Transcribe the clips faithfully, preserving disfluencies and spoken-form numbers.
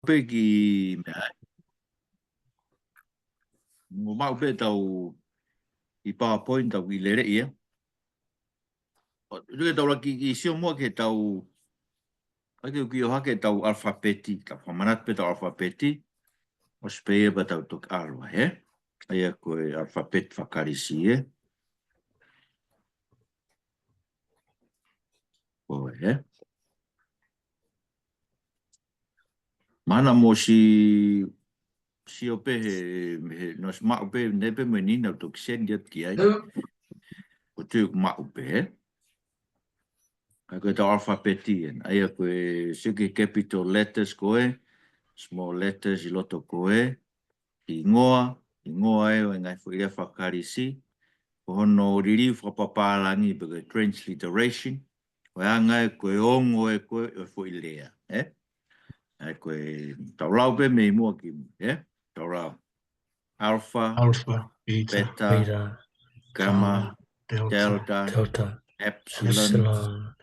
pē ki mea ai. Mo maʻu pē tau i PowerPoint tau i lele ia. ʻO, tuke tau laki ki sio mua ke tau, ʻai ke u ki ʻohake tau alfapeti, tau fakamanatu pē tau alfapeti, ʻosi pē ia pea tau toki ʻalu ai, ē? ʻA ia ko e alfapeti faka-Kalisi, ē? Ko e, ē? Mana mo si, sio pē he, he, no si maʻu pē, ne pē mo e nina ʻo toki send atu ki ai. Ko tu maʻu pē, ē? ʻA ia ko e tau alfapeti ena. ʻA ia ko e sio ki he capital letters ko ē, small letters ʻi loto ko ē, hingoa, hingoa ē ʻo e ngaahi foʻi lea faka-Kalisi, ko hono liliu fakapapālangi pe ko e transliteration, ko e anga ē ko e ongo ē ko ē ʻo e foʻi lea, ē? ʻA ia ko e tau lau pē mei muʻa ki muʻa, ē? Tau lau. Alpha, Alpha, Beta, Beta, Gamma, Gamma, Delta, Delta, Delta, Epsilon, Epsilon,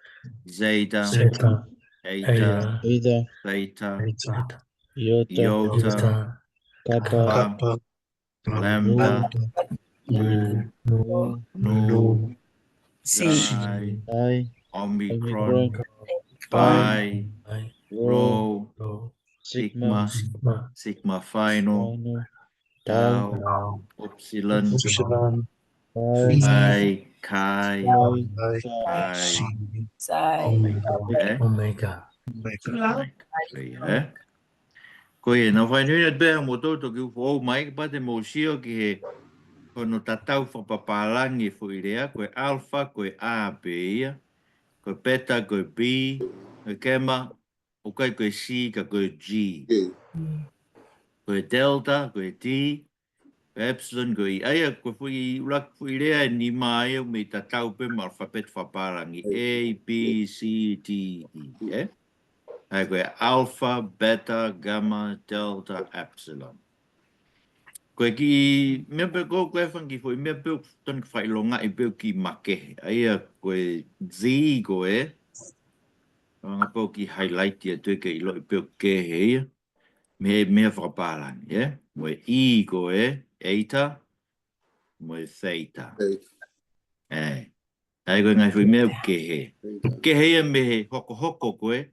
Zeta, Zeta, Eta, Eta, Eta, Theta, Theta, Iota, Iota, Iota, Kappa, Kappa, Lambda, Lambda, Nu, Nu, Nu, Nu, Nu, Psi, Psi, Omicron, Omicron, Pi, Pi, Rho, Rho, Sigma, Sigma, Sigma Final, Final, Tau, Tau, Epsilon, Epsilon, Phi, Phi, Chi, Chi, Chi, Psi, Psi, Omega, Omega, Omega. Omega. Ko ia, ē? Ko ia, naʻa fainui na pea mo tau toki ʻufoʻou mai, kapau te mou sio ki he, ko hono tatau fakapapālangi e foʻi lea, ko e alpha, ko e A pē ia, ko e beta, ko e B, ko e gamma, ʻoku ʻikai ko e C, ka ko e G. Ko e delta, ko e D, ko e epsilon, ko e E. ʻA ia, ko e foʻi ʻuluaki foʻi lea ʻe nima ia ʻoku mei tatau pē mo e alfapeti fakapapālangi. A, B, C, D, E, ē? ʻA ia, ko e alpha, beta, gamma, delta, epsilon. Ko e kiʻi meʻa pē ko ē, ko e fanga kiʻi foʻi meʻa pē ʻoku totonu ke fakaʻilongaʻi pē ʻoku kiʻi makehe. ʻA ia, ko e Z ko ē, ʻoku anga pē ʻoku kiʻi highlight ia ʻo toe ke ʻiloʻi pē ʻoku kehe ia mei he meʻa fakapālangi, ē? Mo e E ko ē, eta, mo e theta. Theta. Ē. ʻA ia ko e ngaahi foʻi meʻa ʻoku kehe. Kehe ia mei he hokohoko ko ē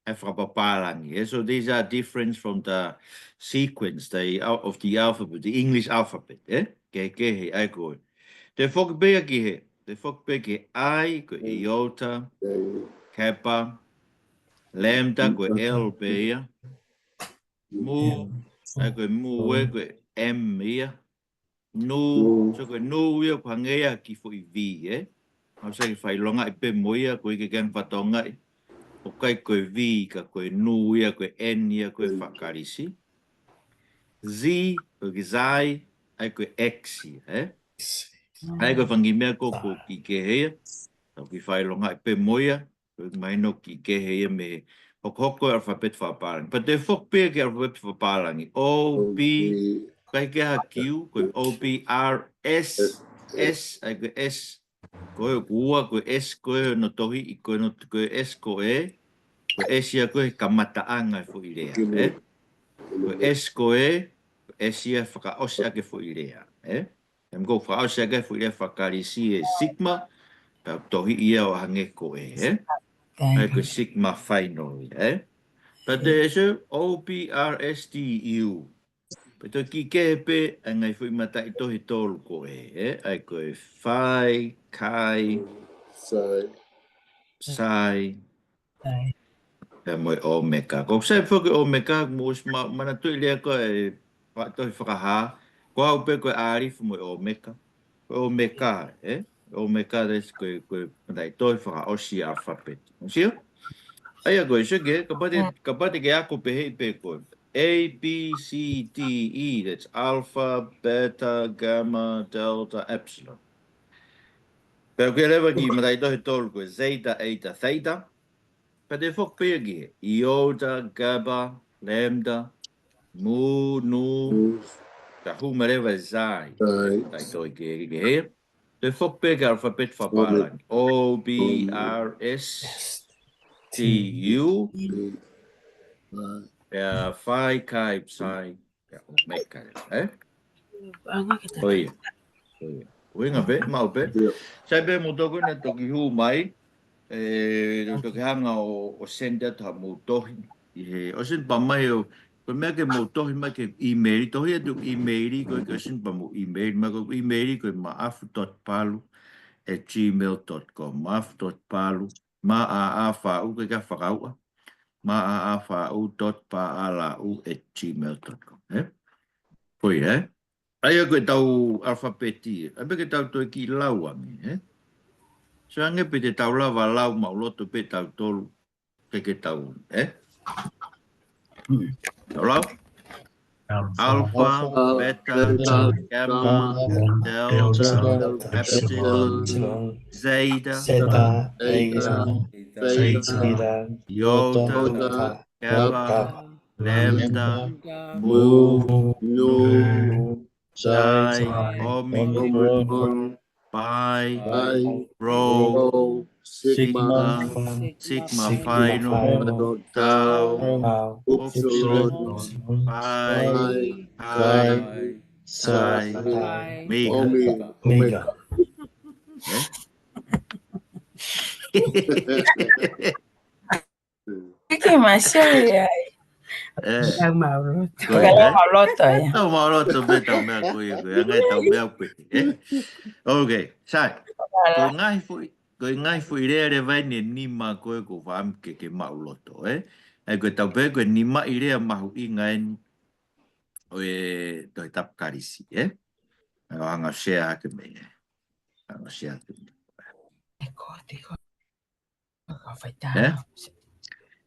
ʻa e fakapapālangi, ē? So these are different from the sequence, the al-, of the alphabet, the English alphabet, ē? Kehekehe, ʻa ia ko ē. Toe foki pē ia ki he, toe foki pē ki he I, ko e iota, kappa, lambda, ko e L pē ia, mu, ʻa ia ko e mu ē, ko e M ia, Nu, Nu. So ko e nu ia ʻoku hangē ia ha kiʻi foʻi V, ē? ʻOku sai ke fakaʻilongaʻi pē mo ia, ko e ʻikai ke hanga ʻo fakatokangaʻi ʻoku ʻikai ko e V, ka ko e nu ia, ko e N ia, ko e faka-Kalisi. Z, ko e kiʻi Xi, ʻa ia ko e X ia, ē? ʻA ia ko e fanga kiʻi meʻa ko ē ʻoku kiʻi kehe ia, tau kiʻi fakaʻilongaʻi pē mo ia, ko e mahino kiʻi kehe ia mei he hokohoko e alfapeti fakapapālangi. Pea toe foki pē ki he alfapeti fakapapālangi. O, B, ʻikai ke ha Q, ko e O, B, R, S, S, ʻa ia ko e S. Ko e ua, ko e S, ko e hono tohiʻi, ko e hono, ko e S ko ē, ko e S ia ko e kamataʻanga e foʻi lea, ē? Ko e S ko ē, ko e S ia fakaʻosi ʻaki e foʻi lea, ē? He ʻoku fakaʻosi ʻaki e foʻi lea faka-Kalisi e sigma, pea tohiʻi ia ʻo hangē ko ē, ē? ʻA ia ko e sigma final, ē? Pea toe sio, O, P, R, S, T, U. Pea toe kiʻi kehe pē ʻa e ngaahi foʻi mataʻitohi ʻe tolu ko ē, ē? ʻA ia ko e Phi, Chi, Psi. Psi. Pea mo e Omeka. Ko e sai foki Omeka, mou ʻosi ma-, manatuʻi lea ko ē e fa-, tohi Fakahā. Ko au pē ko e Alifa mo e Omeka. Ko e Omeka, ē? Omeka, that's ko e, ko e mataʻitohi fakaʻosi alfapeti. Sio? ʻA ia ko e sio ki he, kapau te, kapau te ke ako pehē pē ko e A, B, C, D, E, that's alpha, beta, gamma, delta, epsilon. Pea ʻoku ʻi ai leva e kiʻi mataʻitohi ʻe tolu ko e zeta, eta, theta. Pea toe foki pē ia ki he iota, kappa, lambda, mu, nu, ka hū mai leva e Xi. Xi. Mataʻitohi kehekehe. Toe foki pē ki he alfapeti fakapapālangi. O, P, R, S, T, U. Pea Phi Chi Psi, pea Omeka, ē? Ko ia. Ko ia. Ko ia. Ko ia pē, maʻu pē. Sai pē mo toko na toki hū mai, ē, toki hanga ʻo, ʻo send atu haʻamou tohi. ʻI he, ʻosi pē mai ʻo, ko e meʻa ke mou tohi mai ki he email, tohi atu email, ko e ke ʻosi pē mou email, mai ko e email ko e maʻafu dot palu at gmail dot com, maʻafu dot palu, M A A F A U, ke ka fakauʻa. M A A F A U dot P A L U at gmail dot com, ē? Ko ia, ē? ʻA ia ko e tau alafapeti, ē? ʻAi pē ke tau toe kiʻi lau ange, ē? So ange pē te tau lava lau maʻuloto pē tautolu, ke ke tau, ē? Tau lau? Alpha, Beta, Gamma, Delta, Epsilon, Zeta, Theta, Iota, Kappa, Lambda, Mu, Nu, Psi, Omicron, Pi, Rho, Sigma, Sigma Final, Tau, Upsilon, Pi, Chi, Psi, Omega. Ē? Kiki masio ia. Ē. Tau maʻuloto. Ko ia, ē? Tau maʻuloto ia. Tau maʻuloto pē tau meʻa ko ia, ko ia. Angai tau meʻa pē, ē? Ok, sai. Ko e ngaahi foʻi, ko e ngaahi foʻi lea leva eni ʻe nima ko ē ʻoku ou fakaʻamu ke ke maʻuloto, ē? ʻA ia ko e tau pehē ko e nimaʻi lea mahuʻinga eni ʻo e Tohi Tapu Kalisi, ē? ʻA ia ʻoku ou hanga ʻo share hake mei ai. Hanga ʻo share hake mei ai. Ē?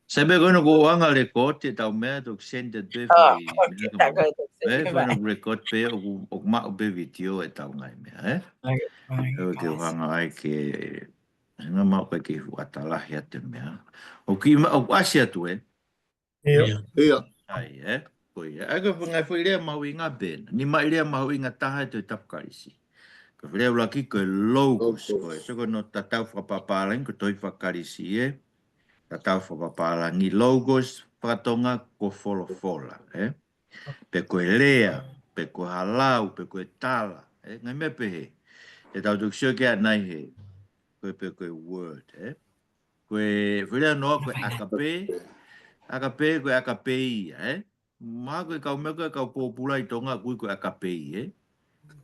Sai pē ko ena ʻoku ou hanga ʻo record ʻetau meʻa, toki send atu pē foʻi meʻa ka mau. Ē, ko ena ʻoku record pē, ʻoku, ʻoku maʻu pē vitiō ʻetau ngaahi meʻa, ē? ʻOku ou hanga ai ke, hanga maʻu pē ke fuata lahi atu e meʻa. ʻOku kiʻi ma-, ʻoku ʻasi atu, ē? ʻIo. ʻIo. Sai, ē? Ko ia. ʻA ia ko e ngaahi foʻi lea mahuʻinga pē ena. Nimaʻi lea mahuʻinga taha ʻi he Tohi Tapu Kalisi. Ko e foʻi lea ʻuluaki ko e logos, ko e, so ko hono tatau fakapapālangi, ko e tohi fakakalisi, ē? Tatau fakapapālangi, logos, fakatonga ko e folofola, ē? Pe ko e lea, pe ko e hala, pe ko e tala, ē? Ngaahi meʻa pehē. ʻE tau toki sio ki ai ʻanai hē. Ko e pē ko e word, ē? Ko e foʻi lea noa ko e agape, agape ko e agape ia, ē? Mahalo ko e kau meʻa ko e kau pōpula ʻi Tonga ʻoku ui ko e agape, ē?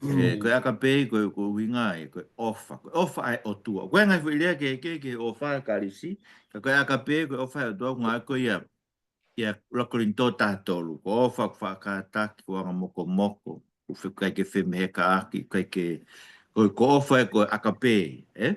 Ē, ko e agape ko e, ko e ʻuhinga ē, ko e ʻofa, ko e ʻofa ʻa e ʻOtua. Ko e ngaahi foʻi lea kehekehe ki he ʻofa ʻa Kalisi, ka ko e agape ko e ʻofa ʻa e ʻOtua, ʻoku ngāueʻaki ia ʻia ʻuluaki Kolinitō taha tolu, ko e ʻofa ʻoku faʻa kātaki, ko e anga mokomoko, ʻoku ʻikai ke femehekaʻaki, ʻikai ke, ko, ko e ʻofa ē ko e agape, ē?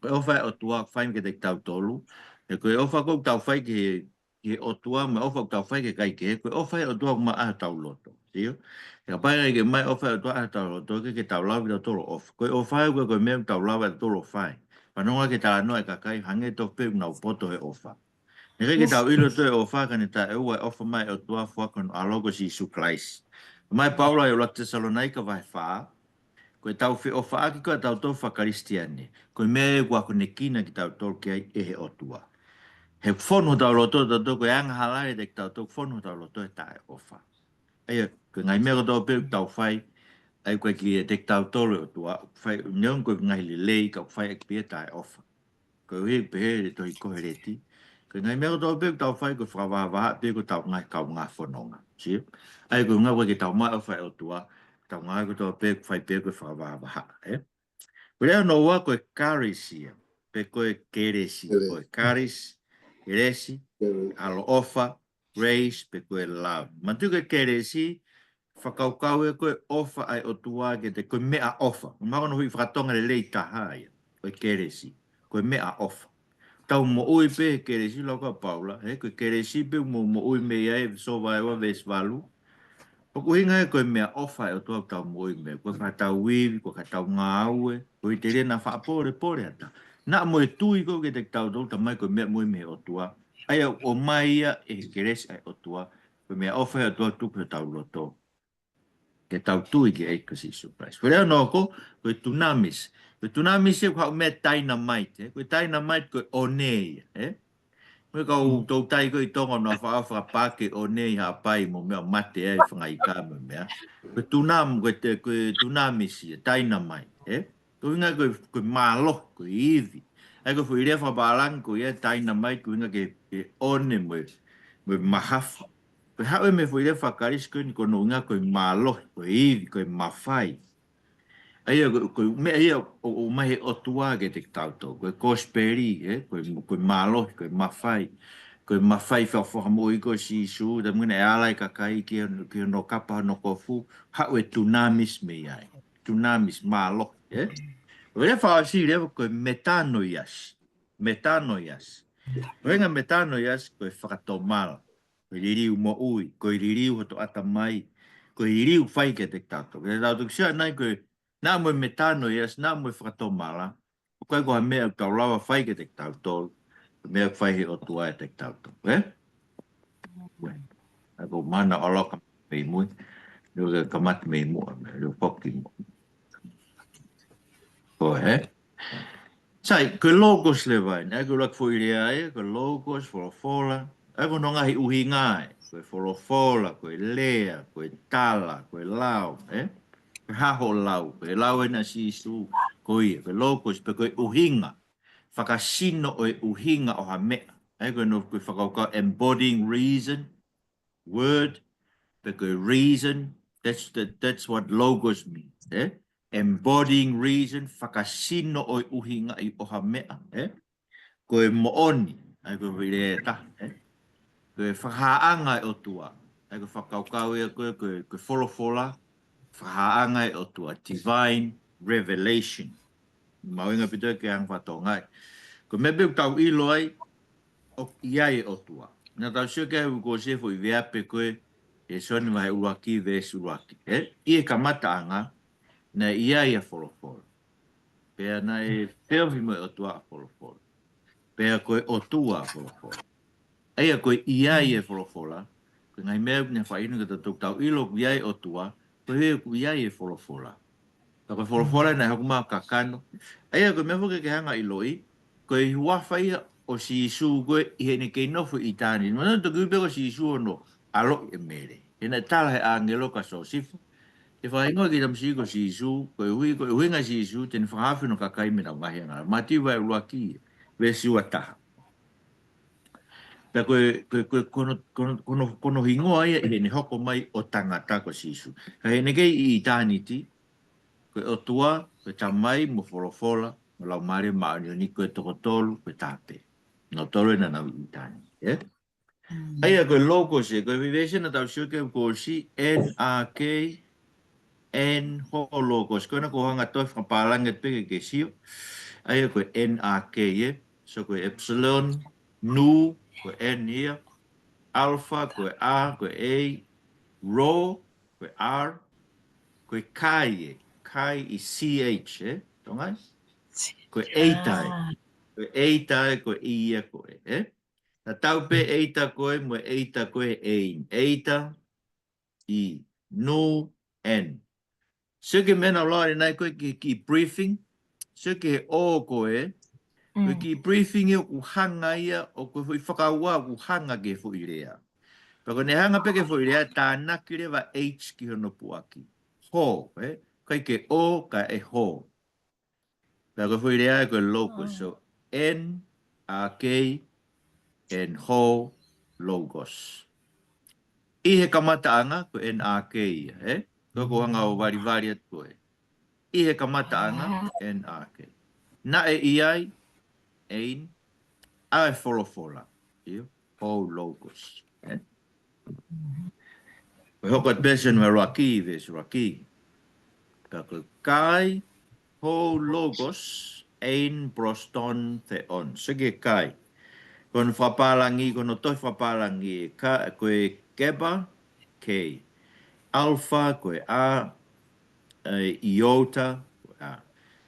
Ko e ʻofa ʻa e ʻOtua ʻoku fai kiate kitautolu, ē, ko e ʻofa ʻoku tau fai ki he, ki he ʻOtua, mo e ʻofa ʻoku tau fai ki he kakai kehe, ko e ʻofa ʻa e ʻOtua ʻoku maʻa tautolu, sio? He kapau ʻe ʻikai ke maʻu e ʻofa ʻa e ʻOtua ʻatautolu, ke, ke tau lava kitautolu ʻo ʻofa. Ko e ʻofa ē ko e, ko e meʻa ʻoku tau lava ʻatautolu ʻo fai. Fanongo ki he talanoa ʻa e kakai, hangē tofu pē ʻoku nau poto he ʻofa. Naʻe ʻikai ke tau ʻilo toe ʻofa ka ne taʻeʻoua e ʻofa mai ʻa e ʻOtua foaki hono ʻAlo ko Sīsū Kalaisi. Mai Paula ʻi he ʻuluaki Tesalonaika vahe fā, ko e tau feʻofaʻaki ko ē ʻatautolu faka-Kalisitiane, ko e meʻa ē ʻoku akonekina kitautolu ki ai ʻe he ʻOtua. He fonu hotau loto, tautolu ko e angahala ē kiate kitautolu, fonu hotau loto he taʻeʻofa. ʻA ia, ko e ngaahi meʻa kotoa pē ʻoku tau fai, ʻa ia ʻoku ʻikai ke ʻiate kitautolu e ʻOtua, ʻoku fai, neongo ko e ngaahi lelei, ka ʻoku fai ʻaki pē ia taʻeʻofa. Koeʻuhi pehē ʻe he tohi Koheleti. Ko e ngaahi meʻa kotoa pē ʻoku tau fai ko e fakavahavahaʻa pē ko ʻetau ngaahi kaungā fononga. Sio? ʻA ia ko e ʻuhinga ʻoku ʻikai ke tau maʻu e ʻofa ʻa e ʻOtua, ʻetau ngāue kotoa pē ʻoku fai pē ko e fakavahavahaʻa, ē? Ko e lea hono ua ko e kelesi ia, pe ko e kelesi, kelesi. Ko e kalis, kelesi, kelesi. ʻAloʻofa, grace, pe ko e love. Manatuʻi ko e kelesi, fakakaukau ē ko e ʻofa ʻa e ʻOtua kiate, ko e meʻaʻofa. Mahalo ko hono foʻi fakatonga lelei taha ia, ko e kelesi, ko e meʻaʻofa. Tau moʻui pē he kelesi, lau ʻa Paula, he ko e kelesi pē ʻoku mou moʻui mei ai, ʻEfesō vahe ua veesi valu. ʻOku ʻuhinga ē ko e meʻaʻofa ʻa e ʻOtua ʻoku tau moʻui mei ai, ko e ka tau ivi, ko e ka tau ngāue, ko e ʻitālia naʻa faʻa pōlepole ʻa e ʻatā. Naʻa mo e tui ko ē kiate kitautolu, talamai ko e meʻa moʻui mei he ʻOtua. ʻA ia ʻoku ʻomai ia ʻe he kelesi ʻa e ʻOtua, ko e meʻaʻofa ʻa e ʻOtua ʻoku tuku ʻi hotau loto. Ke tau tui ki he ʻEiki ko Sīsū Kalaisi. Ko e lea hono hoko, ko e dunamis. Ko e dunamis ē ʻoku haʻu mei he dynamite, ē? Ko e dynamite ko e ʻone ia, ē? Mo e kau toutai ko ē ʻi Tonga naʻa nau faʻa fakapā ke ʻone ʻi Haʻapai mo e meʻa, mate ai e fanga ika mo e meʻa. Ko e tunam-, ko e te-, ko e tunamisi, e tainamai, ē? Ko e ʻuhinga ko e, ko e mālohi, ko e ivi. ʻA ia ko e foʻi lea fakapālangi ko ia tainamai, ko e ʻuhinga ke, ke ʻone mo e, mo e mahafu. Ko e haʻu ia mei he foʻi lea faka-Kalisi ko eni, ko hono ʻuhinga ko e mālohi, ko e ivi, ko e mafai. ʻA ia ko, ko e meʻa ia ʻoku, ʻoku ʻomai ʻe he ʻOtua kiate kitautolu. Ko e kosipeli, ē? Ko e, ko e mālohi, ko e mafai. Ko e mafai faka-, fakamoʻui ko ē ʻo Sīsū, taimi naʻe ala ai e kakai ki, ki hono kapa hono kofu, haʻu e dunamis mei ai. Dunamis, mālohi, ē? Ko e lea fakaʻosí leva ko e metanoiasi. Metanoiasi. Ko e ʻuhinga metanoiasi ko e fakatomala. Ko e liliu moʻui, ko e liliu hoto ʻatamai, ko e liliu fai kiate kitautolu. Kiate kitautolu, sio ʻanenai ko e, naʻa mo e metanoiasi, naʻa mo e fakatomala, ʻoku ʻikai ko ha meʻa ʻoku tau lava fai kiate kitautolu, ko e meʻa ʻoku fai ʻe he ʻOtua kiate kitautolu, ē? Ē. ʻA ia ko e mana ʻo loka mei mui, leo ke kamata mei muʻa, leo foki muʻa. Ko e, ē? Sai, ko e logos leva eni, ʻa ia ko e ʻuluaki foʻi lea ia, ko e logos, folofola, ʻa ia ko hono ngaahi ʻuhinga ia, ko e folofola, ko e lea, ko e tala, ko e lao, ē? Ko e hā hoʻo lau, ko e lau ena ʻa Sīsū, ko ia, ko e logos, pe ko e ʻuhinga, fakasino ʻo e ʻuhinga ʻo ha meʻa. ʻA ia ko e no, ko e fakakaukau embodying reason, word, pe ko e reason, that's, that, that's what logos means, ē? Embodying reason, fakasino ʻo e ʻuhinga ʻi ʻo ha meʻa, ē? Ko e moʻoni, ʻa ia ko e foʻi lea ʻe taha, ē? Ko e fakahāʻanga ʻo e ʻOtua, ʻa ia ko e fakakaukau ia ko e, ko e, ko e folofola, fakahāʻanga ʻo e ʻOtua, divine revelation. Mahuʻinga ʻaupito ke hanga ʻo fakatonga ai. Ko e meʻa pē ʻoku tau ʻilo ai, ʻoku ʻi ai e ʻOtua. Naʻa tau sio ki ai ʻoku ʻosi e foʻi veape ko ē, ʻi he Sione vahe ʻuluaki, veesi ʻuluaki. Ē? ʻI he kamataʻanga, naʻe ʻi ai ʻa e folofola. Pea naʻe feohi mo e ʻOtua ʻa e folofola. Pea ko e ʻOtua ʻa e folofola. ʻA ia ko e ʻi ai e folofola, ko e ngaahi meʻa ʻoku ne faʻa ʻilo kiate kitautolu, tau ʻilo ʻoku ʻi ai e ʻOtua, koeʻuhi ʻoku ʻi ai e folofola. Ka ko e folofola naʻe hoko mai ʻo kakano. ʻA ia ko e meʻa foki ke hanga ʻo ʻiloʻi, ko e huafa ia ʻo Sīsū ko ē ʻi heʻene kei nofo ʻi ʻitāniti. Manatuʻi toki ui pē ko Sīsū hono ʻaloʻi ʻe Mele. He naʻe tala ʻe he ʻāngelo kia Siosifa, ʻe fakahingoa e kiʻi tamasiʻi ko Sīsū, koeʻuhi, ko e ʻuhinga ʻo Sīsū, te ne fakahaofi hono kakai mei heʻenau ngaahi angahala. Mātiu vahe ʻuluaki, veesi ua taha. Pea ko e, ko e, ko e, ko hono, ko hono, ko hono, ko hono hingoa ia ʻi heʻene hoko mai ʻo tangata ko Sīsū. Ka heʻene kei ʻi ʻitāniti, ko e ʻOtua, ko e Tamai, mo e Folofola, mo e Laumālie Māʻoniʻoni, ko e toko tolu, ko e taha pē. Naʻa tolu ē naʻa nau ʻi ʻitāniti, ē? ʻA ia ko e logos ē, ko e veesi naʻa tau sio ki ai kuo ʻosi, N A K, N ho logos. Ko ena ʻoku ou hanga ʻo toe fakapālangi atu pē ke ke sio. ʻA ia ko e N A K ē. So ko e epsilon, nu, ko e N ia. Alpha, ko e A, ko e A. Rho, ko e R. Ko e kai ē. Kai ʻi C H ē. Tonga ē? Ko e eta ē. Ko e eta ē, ko e I ia ko ē, ē? Naʻa tau pē eta ko ē, mo e eta ko ē, ein. Eta, I, nu, en. Sio ki he meʻa naʻa ku lau ʻanenai ko e kiʻi, kiʻi briefing. Sio ki he O ko ē. Ko e kiʻi briefing ia ʻoku hanga ia, ʻo ko e foʻi fakaua ʻoku hanga ki he foʻi lea. Pea ko ʻene hanga pē ki he foʻi lea, tānaki leva H ki hono puʻaki. Ho, ē? ʻIkai ke O, kae ho. Pea ko e foʻi lea ko e logos. So, N A K, N ho logos. ʻI he kamataʻanga, ko e N A K ia, ē? Ko ʻeku hanga ʻo valivali atu ko ē. ʻI he kamataʻanga, N A K. Naʻe ʻi ai, ein, ʻa e Folofola. ʻIo, ho logos. Ē? Ko e hoko atu pē Sione vahe ʻuluaki, veesi ʻuluaki. Ka ko e kai, ho logos, ein proston theon. Sio ki he kai. Ko hono fakapālangi, ko hono tohi fakapālangi, ka, ko e Keba, K. Alpha, ko e A, e, Iota, ko e A.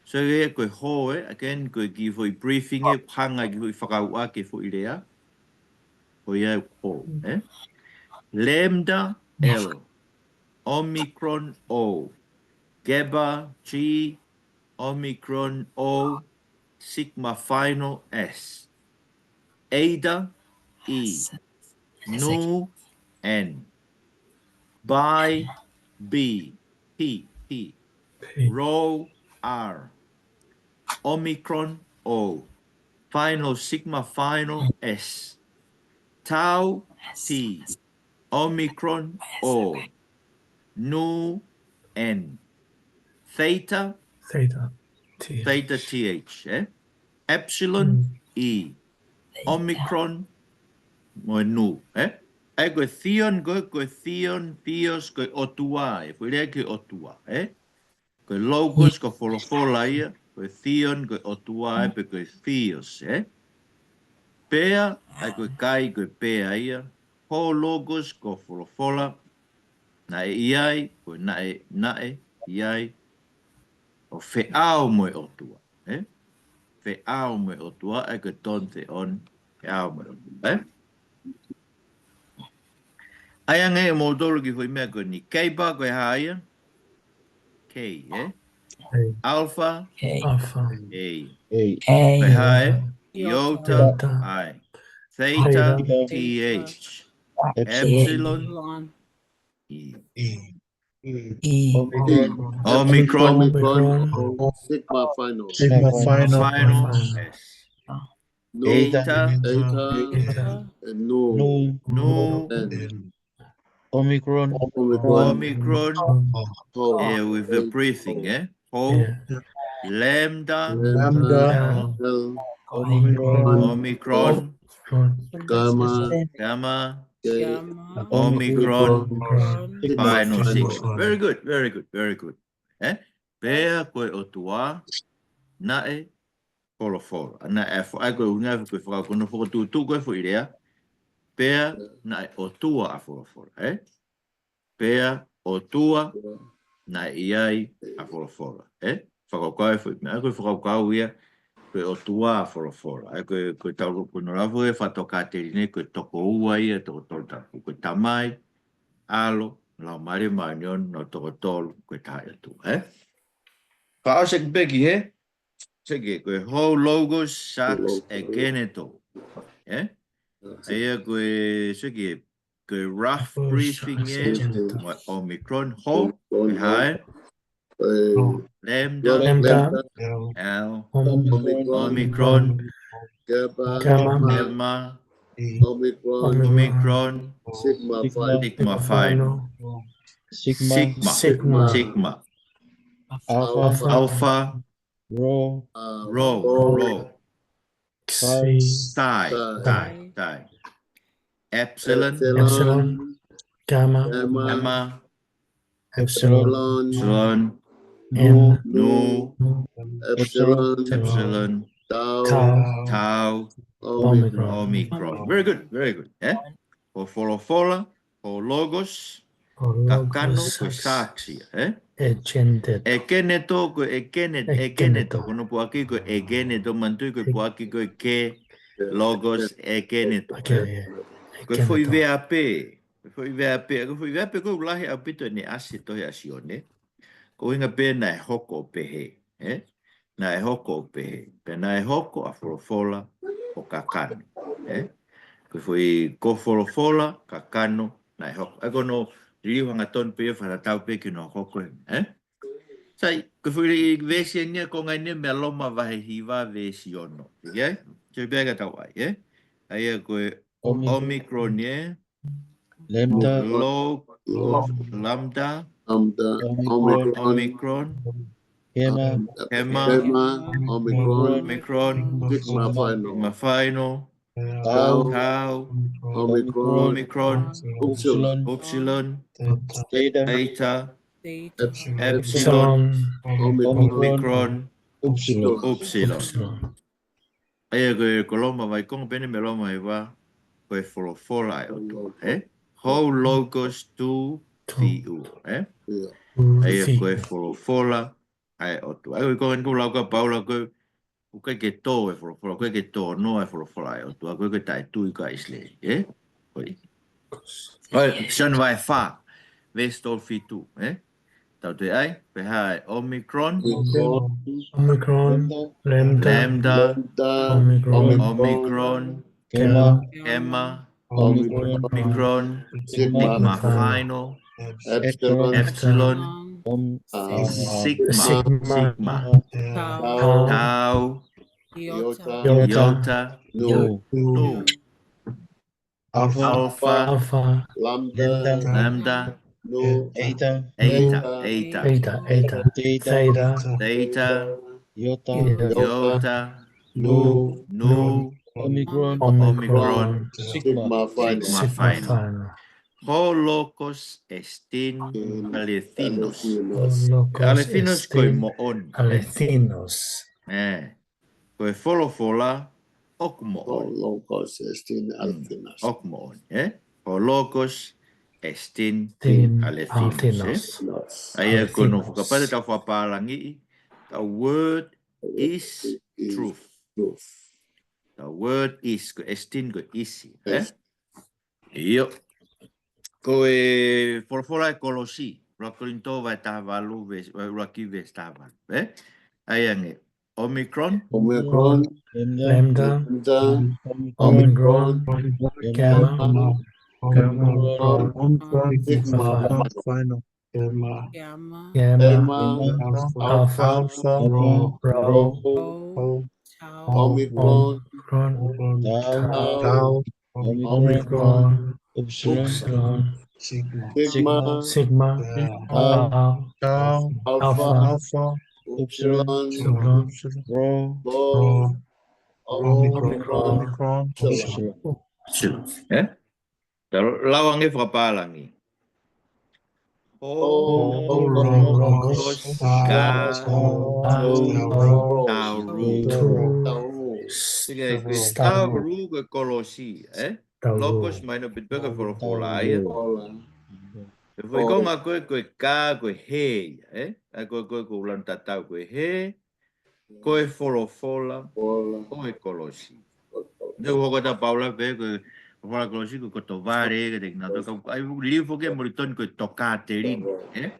So, ē, ko e ho, ē, again, ko e kiʻi foʻi briefing ē, hanga ki he foʻi fakaua ki he foʻi lea. Ko ia ē ko e ho, ē? Lambda, L. Omicron, O. Keba, G. Omicron, O. Sigma Final, S. Eta, E. Nu, N. Pi, B, P, P. Rho, R. Omicron, O. Final, sigma final, S. Tau, T. Omicron, O. Nu, N. Theta, Theta, T H. Theta, T H, eh? Epsilon, E. Omicron, mo e nu, eh? ʻA ia ko e Theon, ko e, ko e Theon, Theos, ko e ʻOtua, ē. Foʻi lea ki he ʻOtua, eh? Ko e Logos, ko e folofola ia, ko e Theon, ko e ʻOtua, ē, pe ko e Theos, eh? Pea, ʻa ia ko e kai, ko e pea ia, ho Logos, ko e folofola, naʻe ʻi ai, ko e naʻe, naʻe ʻi ai, ʻo feʻao mo e ʻOtua, eh? Feʻao mo e ʻOtua, ʻa ia ko e ton Theon, feʻao mo e ʻOtua, eh? ʻAi ange ʻe moutolu ki he foʻi meʻa ko eni. Kei pē ko e hā ia? K, eh? Alpha, Alpha. A. Ko e hā ia? Iota, I. Theta, T H. Epsilon, E. Omicron, Omicron, Sigma final. Sigma final. Final, S. Nu, Eta, Eta, and Nu, Nu, N. Omicron, Omicron, Omicron, Ho, eh, with the breathing, eh? Ho, Lambda, Lambda, L, Omicron, Omicron, Gamma, Gamma, Omicron, final, Sigma. Very good, very good, very good. Eh? Pea ko e ʻOtua, naʻe folofola. Naʻe fo-, ʻa ia ko e ʻuhinga ko e faka-, ko hono fokotuʻutuʻu ko e foʻi lea. Pea naʻe ʻOtua ʻa folofola, eh? Pea ʻOtua naʻe ʻi ai ʻa folofola, eh? Fakakaukau e foʻi meʻa, ko e fakakaukau ia, ko e ʻOtua ʻa folofola. ʻA ia ko e, ko e tau, ko hono lau foki e fakatokāteline, ko e toko ua ia, toko tolu tapu, ko e Tamai, ʻAlo, Laumālie Māʻoniʻoni, nau toko tolu, ko e taha ʻOtua, eh? Ka ʻosi ki he, seke, ko e ho Logos, Sarx, Egeneto. Eh? ʻA ia ko e, seke, ko e rough breathing e, mo e Omicron, ho, ko e hā e? Lambda, Lambda, L, Omicron, Gamma, Gamma, Omicron, Omicron, Sigma final. Sigma final. Sigma. Sigma. Sigma. Alpha. Alpha. Rho. Rho. Rho. Psi. Psi. Psi. Psi. Epsilon. Epsilon. Gamma. Gamma. Epsilon. Epsilon. Epsilon. Nu. Nu. Nu. Epsilon. Epsilon. Tau. Tau. Tau. Omicron. Omicron. Very good, very good. Eh? Ko e folofola, ko e Logos, kakano, ko e Sarx ia, eh? Egeneto. Egeneto, ko e Egene-, Egeneto. Egeneto. Ko hono puʻaki ko e Egeneto, manatuʻi ko e puʻaki ko e ke, Logos, Egeneto, eh? Ko e foʻi veape. Ko e foʻi veape, ko e foʻi veape ʻoku lahi ʻaupito ʻene ʻasi he tohi ʻa Sione. Ko e ʻuhinga pē naʻe hoko ʻo pehē, eh? Naʻe hoko ʻo pehē. Pea naʻe hoko ʻa folofola ʻo kakano, eh? Ko e foʻi ko folofola, kakano, naʻe hoko. ʻA ia ko hono liliu hangatonu pē ia fakatatau pē ki hono hoko, eh? Sai, ko e foʻi veesi eni ia ko e ngaahi meʻa Loma vahe hiva veesi ono. Okay? So pea ka tau ʻai, eh? ʻA ia ko e Omicron. Omicron, eh? Lambda. Lo-, Lambda. Lambda. Omicron. Omicron. Gamma. Gamma. Gamma. Omicron. Omicron. Sigma final. Sigma final. Tau. Tau. Omicron. Omicron. Epsilon. Epsilon. Theta. Theta. Epsilon. Epsilon. Omicron. Omicron. Epsilon. Epsilon. ʻA ia ko e, ko Loma vahe, ko e ngaahi meʻa Loma vahe hiva, ko e folofola ʻa e ʻOtua, eh? Ho Logos tou theou, eh? ʻA ia ko e folofola ʻa e ʻOtua. ʻA ia ko e konga eni ko e lau ʻa Paula ko e, ʻoku ʻikai ke tō e folofola, ʻoku ʻikai ke tō noa e folofola ʻa e ʻOtua, ko e ʻikai ke taʻetui ʻa ʻIsileli, eh? Ko e. ʻOi, Sione vahe fā, veesi tolu fitu, eh? Tau toe ʻai, pea hā e Omicron. Omicron, Lambda, Lambda, Omicron, Omicron, Gamma, Gamma, Omicron, Omicron, Sigma, Sigma Final, Epsilon, Epsilon, Om, uh, Sigma, Sigma, Sigma, Tau, Tau, Tau, Iota, Iota, Iota, Nu, Nu, Alpha, Alpha, Lambda, Lambda, Nu, Eta, Eta, Eta, Eta, Theta, Theta, Iota, Iota, Nu, Omicron, Omicron, Sigma Final. Sigma Final. Ho Logos Estin Alethinos. Alethinos ko e moʻoni. Alethinos. Ko e folofola ʻoku moʻoni. Logos Estin Alethinos. ʻOku moʻoni, ē? Ho Logos Estin Alethinos, ē? ʻA ia ko hono fakapale tau fakapālangiʻi, the word is truth. The word is, ko e Estin ko e ʻisi, ē? ʻIo. Ko e folofola ʻa e Kolosi, ʻuluaki Kolinitō vahe taha valu, ʻuluaki veesi taha valu, ē? ʻA ia ange, Omicron, Omicron, Lambda, Lambda, Omicron, Gamma, Omicron, Sigma, Sigma Final, Final, Gamma, Gamma, Alpha, Alpha, Rho, Rho, Tau, Omicron, Omicron, Tau, Tau, Omicron, Epsilon, Epsilon, Sigma, Sigma, Sigma, Tau, Tau, Alpha, Alpha, Epsilon, Epsilon, Rho, Rho, Omicron, Omicron, Omicron, Epsilon. Epsilon. Epsilon, ē? Tau lau ange fakapālangi. Ho Ho Logos, Ka, Tau, Tau, Ru. Sika e ko e Tau, Ru ko e Kolosi, ē? Logos mai no pit peka folofola ia. Ko e foʻi konga ko e, ko e Ka, ko e hē ia, ē? ʻA ia ko e, ko e, ko e ʻuluaki tatau ko e hē, ko e folofola ʻo e Kolosi. Ne u hoko atu Paula pē ko e folofola Kolosi ko e koto vale, ke te kina tō kau, ʻa ia liliu foki ʻe Molitoni ko e tokāteline, ē?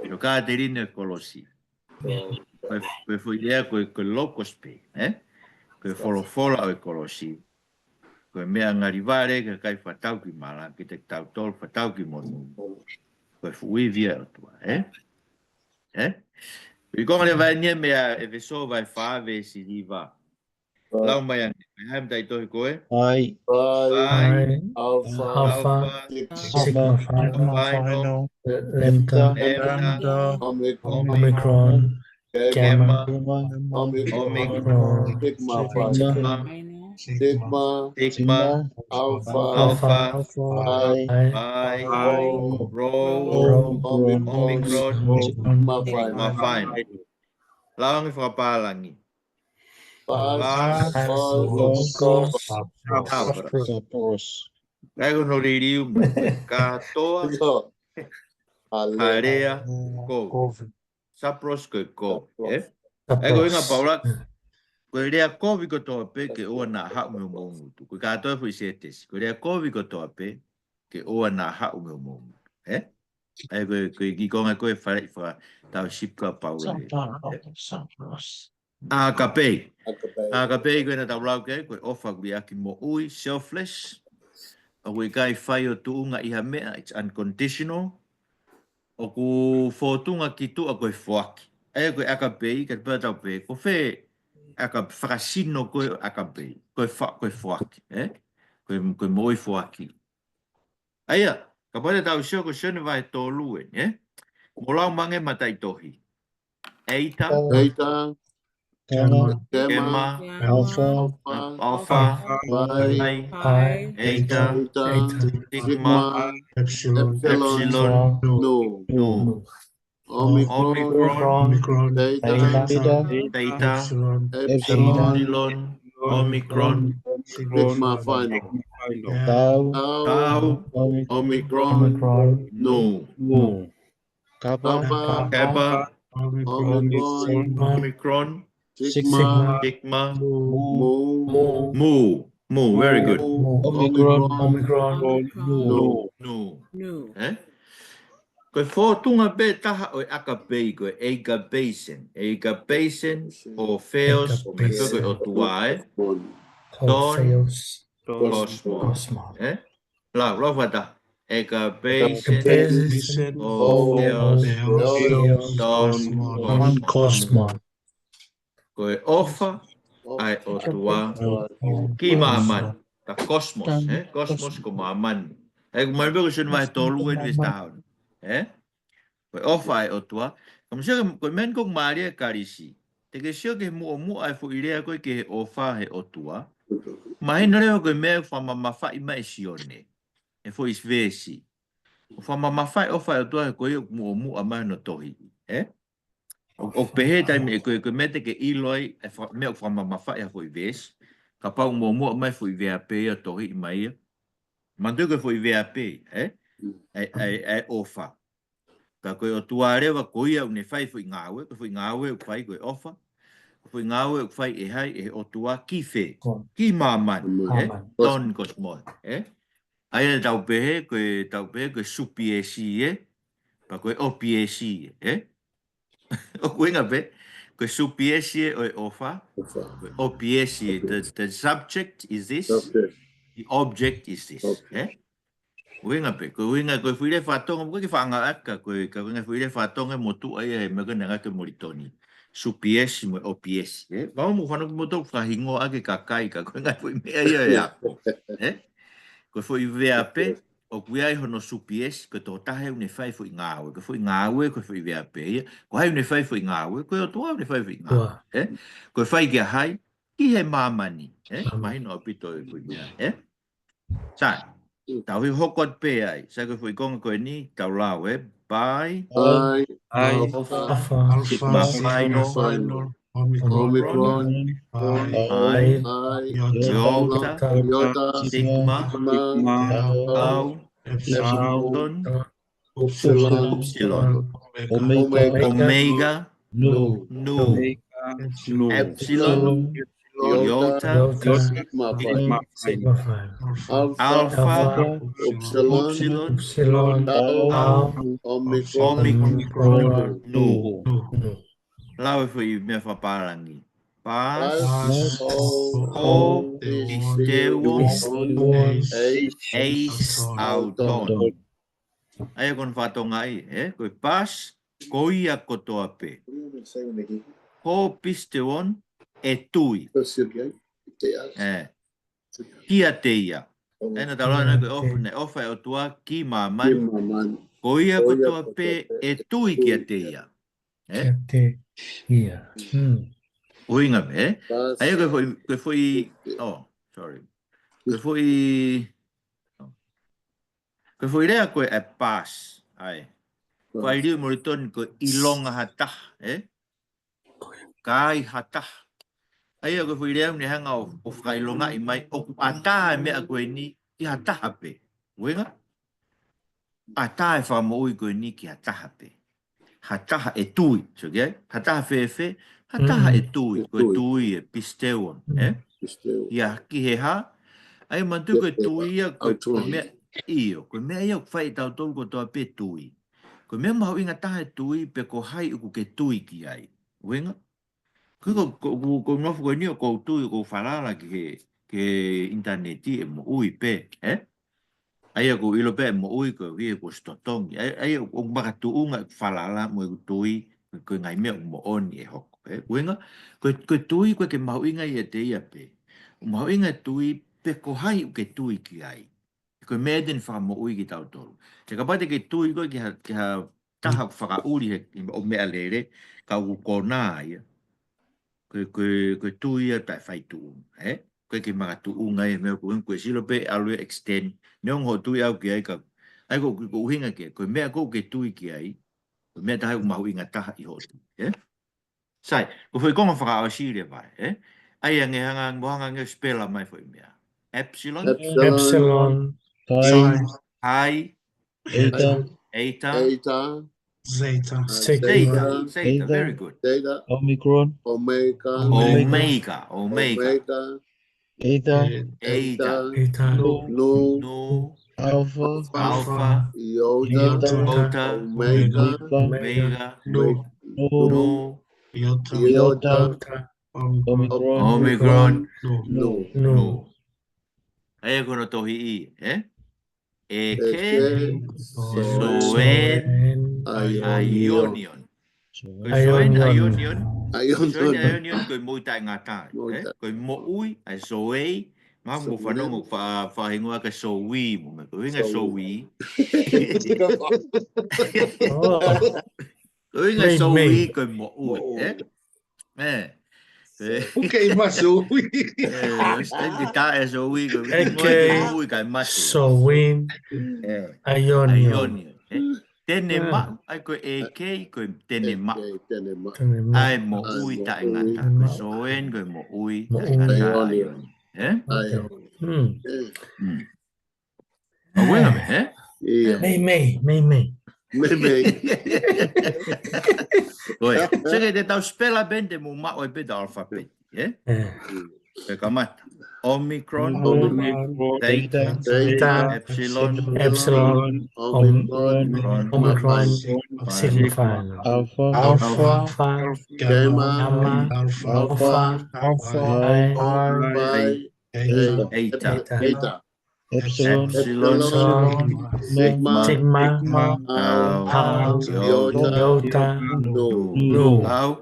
Tokāteline ʻo e Kolosi. Ko e, ko e foʻi lea ko e, ko e Logos pē, ē? Ko e folofola ʻo e Kolosi. Ko e meʻa ngali vale ke kai fakatau ki mala, kiate kitautolu fakatau ki monū. Ko e fuʻu ivi ʻa e ʻOtua, ē? Ē? ʻI ko ngale vaenia meʻa ʻEfesō vahe fā veesi hiva. Lau mai ange, ʻe hai mataʻitohi ko ē? Ai, Pai, Pai, Alpha, Alpha, Sigma, Sigma Final, Final, Lambda, Lambda, Omicron, Omicron, Gamma, Gamma, Gamma, Omicron, Omicron, Sigma, Sigma, Sigma, Sigma, Alpha, Alpha, Alpha, Pi, Pi, Pi, Rho, Rho, Omicron, Omicron, Sigma Sigma Final. Final. Lau ange fakapālangi. Pos, Pos, Logos, Abra. Abra. Sapros. ʻA ia ko hono liliu mai, kātoa, Alea, Alea, Kovi. Sapros ko e kovi, ē? ʻA ia ko e ʻuhinga Paula, ko e lea kovi kotoa pē ke ʻoua naʻa haʻu mei homou ngutu. Ko e kātoa foʻi sētesi. Ko e lea kovi kotoa pē ke ʻoua naʻa haʻu mei homou ngutu, ē? ʻA ia ko e, ko e kiʻi konga ko e faleʻi fakatau sipi ʻa Paula, ē? Agape. Agape ko ena tau lau ki ai, ko e ʻofa ʻoku liʻaki moʻui, selfless. ʻOku ʻikai fai ʻo tuʻunga ʻi ha meʻa, it's unconditional. ʻOku fōtunga ki tuʻa ko e foaki. ʻA ia ko e agape, ka te pea tau pē, ko fē agape, fakasino ko e agape, ko e fa-, ko e foaki, ē? Ko e, ko e moʻui foaki. ʻA ia, kapau te tau sio ko Sione vahe tolu ē, ē? Mo lau mai ange mataʻitohi. Eta, Eta, Gamma, Gamma, Gamma, Alpha, Alpha, Alpha, Pi, Pi, Eta, Eta, Eta, Sigma, Sigma, Epsilon, Epsilon, Nu, Nu, Nu, Omicron, Omicron, Theta, Theta, Theta, Epsilon, Epsilon, Epsilon, Omicron, Sigma Final. Tau, Tau, Omicron, Omicron, Nu, Nu, Kappa, Kappa, Kappa, Omicron, Omicron, Sigma, Sigma, Mu, Mu, Mu, very good. Mu, Omicron, Omicron, Nu. Nu. Nu. Eh? Ko e fōtunga pē taha ʻo e agape, ko e agapesin. Agapesin, ho theos, ʻo meʻa pē ko e ʻOtua, eh? Ton, Theos, Cosmos. Cosmos. Eh? Lau, lau fakataha. Ekapeisetō, ekapeisetō, theos, theos, theos, ton, ton, cosmos. Ko e ʻofa ʻa e ʻOtua ki māmani. Ko e cosmos, eh? Cosmos ko māmani. Ē, ko māmani pē ko Sione vahe tolu eni veesi taha ono. Eh? Ko e ʻofa ʻa e ʻOtua. Ka mou sio ko e meʻa eni ʻoku mālie ʻa Kalisi. Te ke sio ki he muʻomuʻa ʻa e foʻi lea ko ē ki he ʻofa ʻa e ʻOtua. Mahino leva ko e meʻa ʻoku fakamamafaʻi mai ʻe Sione he foʻi veesi. ʻOku fakamamafaʻi ʻofa ʻa e ʻOtua he ko ia ʻoku muʻomuʻa mai hono tohi. Eh? ʻO, ʻo pehē taimi ē ko e, ko e meʻa te ke ʻilo ai, e fa-, meʻa ʻoku fakamamafaʻi ha foʻi veesi. Kapau muʻomuʻa mai foʻi veape ia tohi mai ia. Manatuʻi ko e foʻi veape, eh? ʻA e, ʻa e, ʻa e ʻofa. Ka ko e ʻOtua leva ko ia ʻoku ne fai foʻi ngāue, ko e foʻi ngāue ʻoku fai ko e ʻofa. Ko e foʻi ngāue ʻoku fai ʻe hai, ʻe he ʻOtua ki fē, ki māmani, eh? Māmani. Ton cosmos, eh? ʻA ia tau pehē, ko e, tau pehē, ko e supiesi, eh? Pea ko e ʻopiesi, eh? ʻOku ʻuhinga pē, ko e supiesi ʻo e ʻofa, ʻofa. Ko e ʻopiesi, the, the subject is this, subject. The object is this, eh? ʻUhinga pē, ko e ʻuhinga, ko e foʻi lea faka-Tonga, ʻoku ʻikai ke faʻa ngāueʻaki, ko e, ka ko e ngaahi foʻi lea faka-Tonga ʻoku motuʻa ia he meʻa ko ē naʻe ngāueʻaki ʻe Molitoni. Supiesi mo e ʻopiesi, eh? Pau mo fanongo mo tau fakahingoa ʻaki e kakai, ka ko e ngaahi foʻi meʻa ia ʻe ako, eh? Ko e foʻi veape, ʻoku ʻi ai hono supiesi, ko e tokotaha ʻoku ne fai foʻi ngāue, ko e foʻi ngāue, ko e foʻi veape ia, ko hai ʻoku ne fai foʻi ngāue, ko e ʻOtua ʻoku ne fai foʻi ngāue, eh? Ko e fai kia hai, ki he māmani, eh? Māmani. Mahino ʻaupito e foʻi meʻa, eh? Sai, tau hoko atu pē ai, sai ko e foʻi konga ko eni, tau lau, eh? Pi, Pi, Alpha, Alpha, Sigma, Sigma Final, Final, Omicron, Omicron, Pi, Pi, Iota, Iota, Iota, Sigma, Sigma, Tau, Tau, Epsilon, Epsilon, Epsilon, Omega, Omega, Nu, Nu, Omega, Nu, Epsilon, Epsilon, Iota, Iota, Sigma, Sigma, Sigma, Alpha, Alpha, Epsilon, Epsilon, Tau, Tau, Omicron, Omicron, Nu. Nu. Nu. Lau e foʻi meʻa fakapālangi. Pais, Pais, O, O, Pisteuo, Pisteuo, Eis, Eis, Auton. Auton. ʻA ia ko hono faka-Tongaʻi, eh? Ko e past, ko ia kotoa pē. Ho pisteuo, ʻe tui. Eh. Kiate ia. ʻA ia naʻa tau lau ʻanenai ko e ʻofa, naʻe ʻofa e ʻOtua ki māmani. Ki māmani. Ko ia kotoa pē ʻe tui kiate ia. Eh? Kiate ia. Hmm. ʻUhinga pē, eh? Past. ʻA ia ko e foʻi, ko e foʻi, oh, sorry. Ko e foʻi, ko e foʻi lea ko e past, ʻa ē. Past. Ko e liliu ʻe Molitoni ko e ʻilonga ha taha, eh? Ka ai ha taha. ʻA ia ko e foʻi lea ʻoku ne hanga ʻo, ʻo fakaʻilongaʻi mai, ʻoku ʻatā e meʻa ko eni ki ha taha pē. ʻUhinga? ʻAtā e fakamoʻui ko eni ki ha taha pē. Ha taha ʻe tui, sio ki ai? Ha taha fēfē, ha taha ʻe tui, ko e tui e pisteuo, eh? Pisteuo. Ia ki he hā, ʻa ia manatuʻi ko e tui ia, ko e, ko e meʻa, ʻio, ko e meʻa ia ʻoku fai ʻe tautolu kotoa pē tui. Ko e meʻa mahuʻinga taha e tui, pe ko hai ʻoku ke tui ki ai. ʻUhinga? Ko, ko, ko, ko, ko nofo ko eni ʻoku ou tui, ʻoku ou falala ki he, ki he ʻinitaneti ʻe moʻui pē, eh? ʻA ia ʻoku ou ʻilo pē ʻe moʻui koeʻuhi he kuo ʻosi totongi. ʻA ia, ʻa ia ʻoku makatuʻunga ʻeku falala mo ʻeku tui, ko e ngaahi meʻa ʻoku moʻoni ʻe hoko, eh? ʻUhinga, ko e, ko e tui ʻoku ʻikai ke mahuʻinga ʻiate ia pē. ʻOku mahuʻinga e tui pe ko hai ʻoku ke tui ki ai. Ko e meʻa ia te ne fakamoʻui kitautolu. He kapau te ke tui koe ki ha, ki ha taha ʻoku fakaʻuli he, ʻo meʻalele, ka ʻoku konā ia. Ko e, ko e, ko e tui ia taʻe fai tuʻunga, eh? ʻOku ʻikai ke makatuʻunga ia he meʻa ko ē, ko e silo pē ʻalu ia extend. Neongo hoʻo tui ʻaʻau ki ai ka, ʻa ia ko, ko, ko e ʻuhinga ki ai, ko e meʻa ko ē ʻoku ke tui ki ai, ko e meʻa taha ia ʻoku mahuʻinga taha ʻi hoʻo tui, eh? Sai, ko e foʻi konga fakaʻosi leva, eh? ʻA ia nge hanga, mo hanga nge spela mai foʻi meʻa. Epsilon. Epsilon. Epsilon. Pi. Pi. Eta. Eta. Eta. Zeta. Zeta. Zeta. Zeta. Very good. Zeta. Omicron. Omega. Omega. Omega. Omega. Eta. Eta. Eta. Eta. Nu. Nu. Nu. Alpha. Alpha. Iota. Iota. Omega. Omega. Nu. Nu. Nu. Iota. Iota. Om-, Omicron. Omicron. Nu. Nu. Nu. Nu. ʻA ia ko hono tohiʻi, ē? ʻEke, soen, aionion. Ko e soen, aionion. Soen, aionion, ko e moʻui taʻengata, ē? Ko e moʻui, ʻa e soei, ma mo fanongo fa-, faʻahingoa ka soui, mo me ko e hinga soui. Ko e hinga soui, ko e moʻui, ē? ʻE. ʻOku ke ʻi masoui. ʻE, ʻosi taimi ke taʻe soui ko e ʻEke, moʻui ka ʻi masoui. Soin, ʻe, aionion. Aionion, ʻe. Tene maʻu, ʻa ia ko e ʻEke, ko e tene maʻu. ʻEke, tene maʻu. Tene maʻu. ʻA e moʻui taʻengata. Ko e soen, ko e moʻui taʻengata. Aionion. ʻE? Aionion. ʻE. ʻAuela me, ē? ʻIo. Mei, mei, mei, mei. Mei, mei. ʻOi, seke te tau spela pē te mo maʻu ai pē ʻetau alphabet, ē? ʻE. Pea kamata. Omicron, Omicron, Theta, Theta, Epsilon, Epsilon, Omicron, Omicron, Omicron, Sigma Phi, Alpha, Alpha, Alpha, Gamma, Gamma, Alpha, Alpha, Alpha, Alpha, Pi, Pi, Pi, Eta, Eta, Eta, Epsilon, Epsilon, Sigma, Sigma, Tau, Tau, Iota, Iota, Nu, Nu, Nu, Au,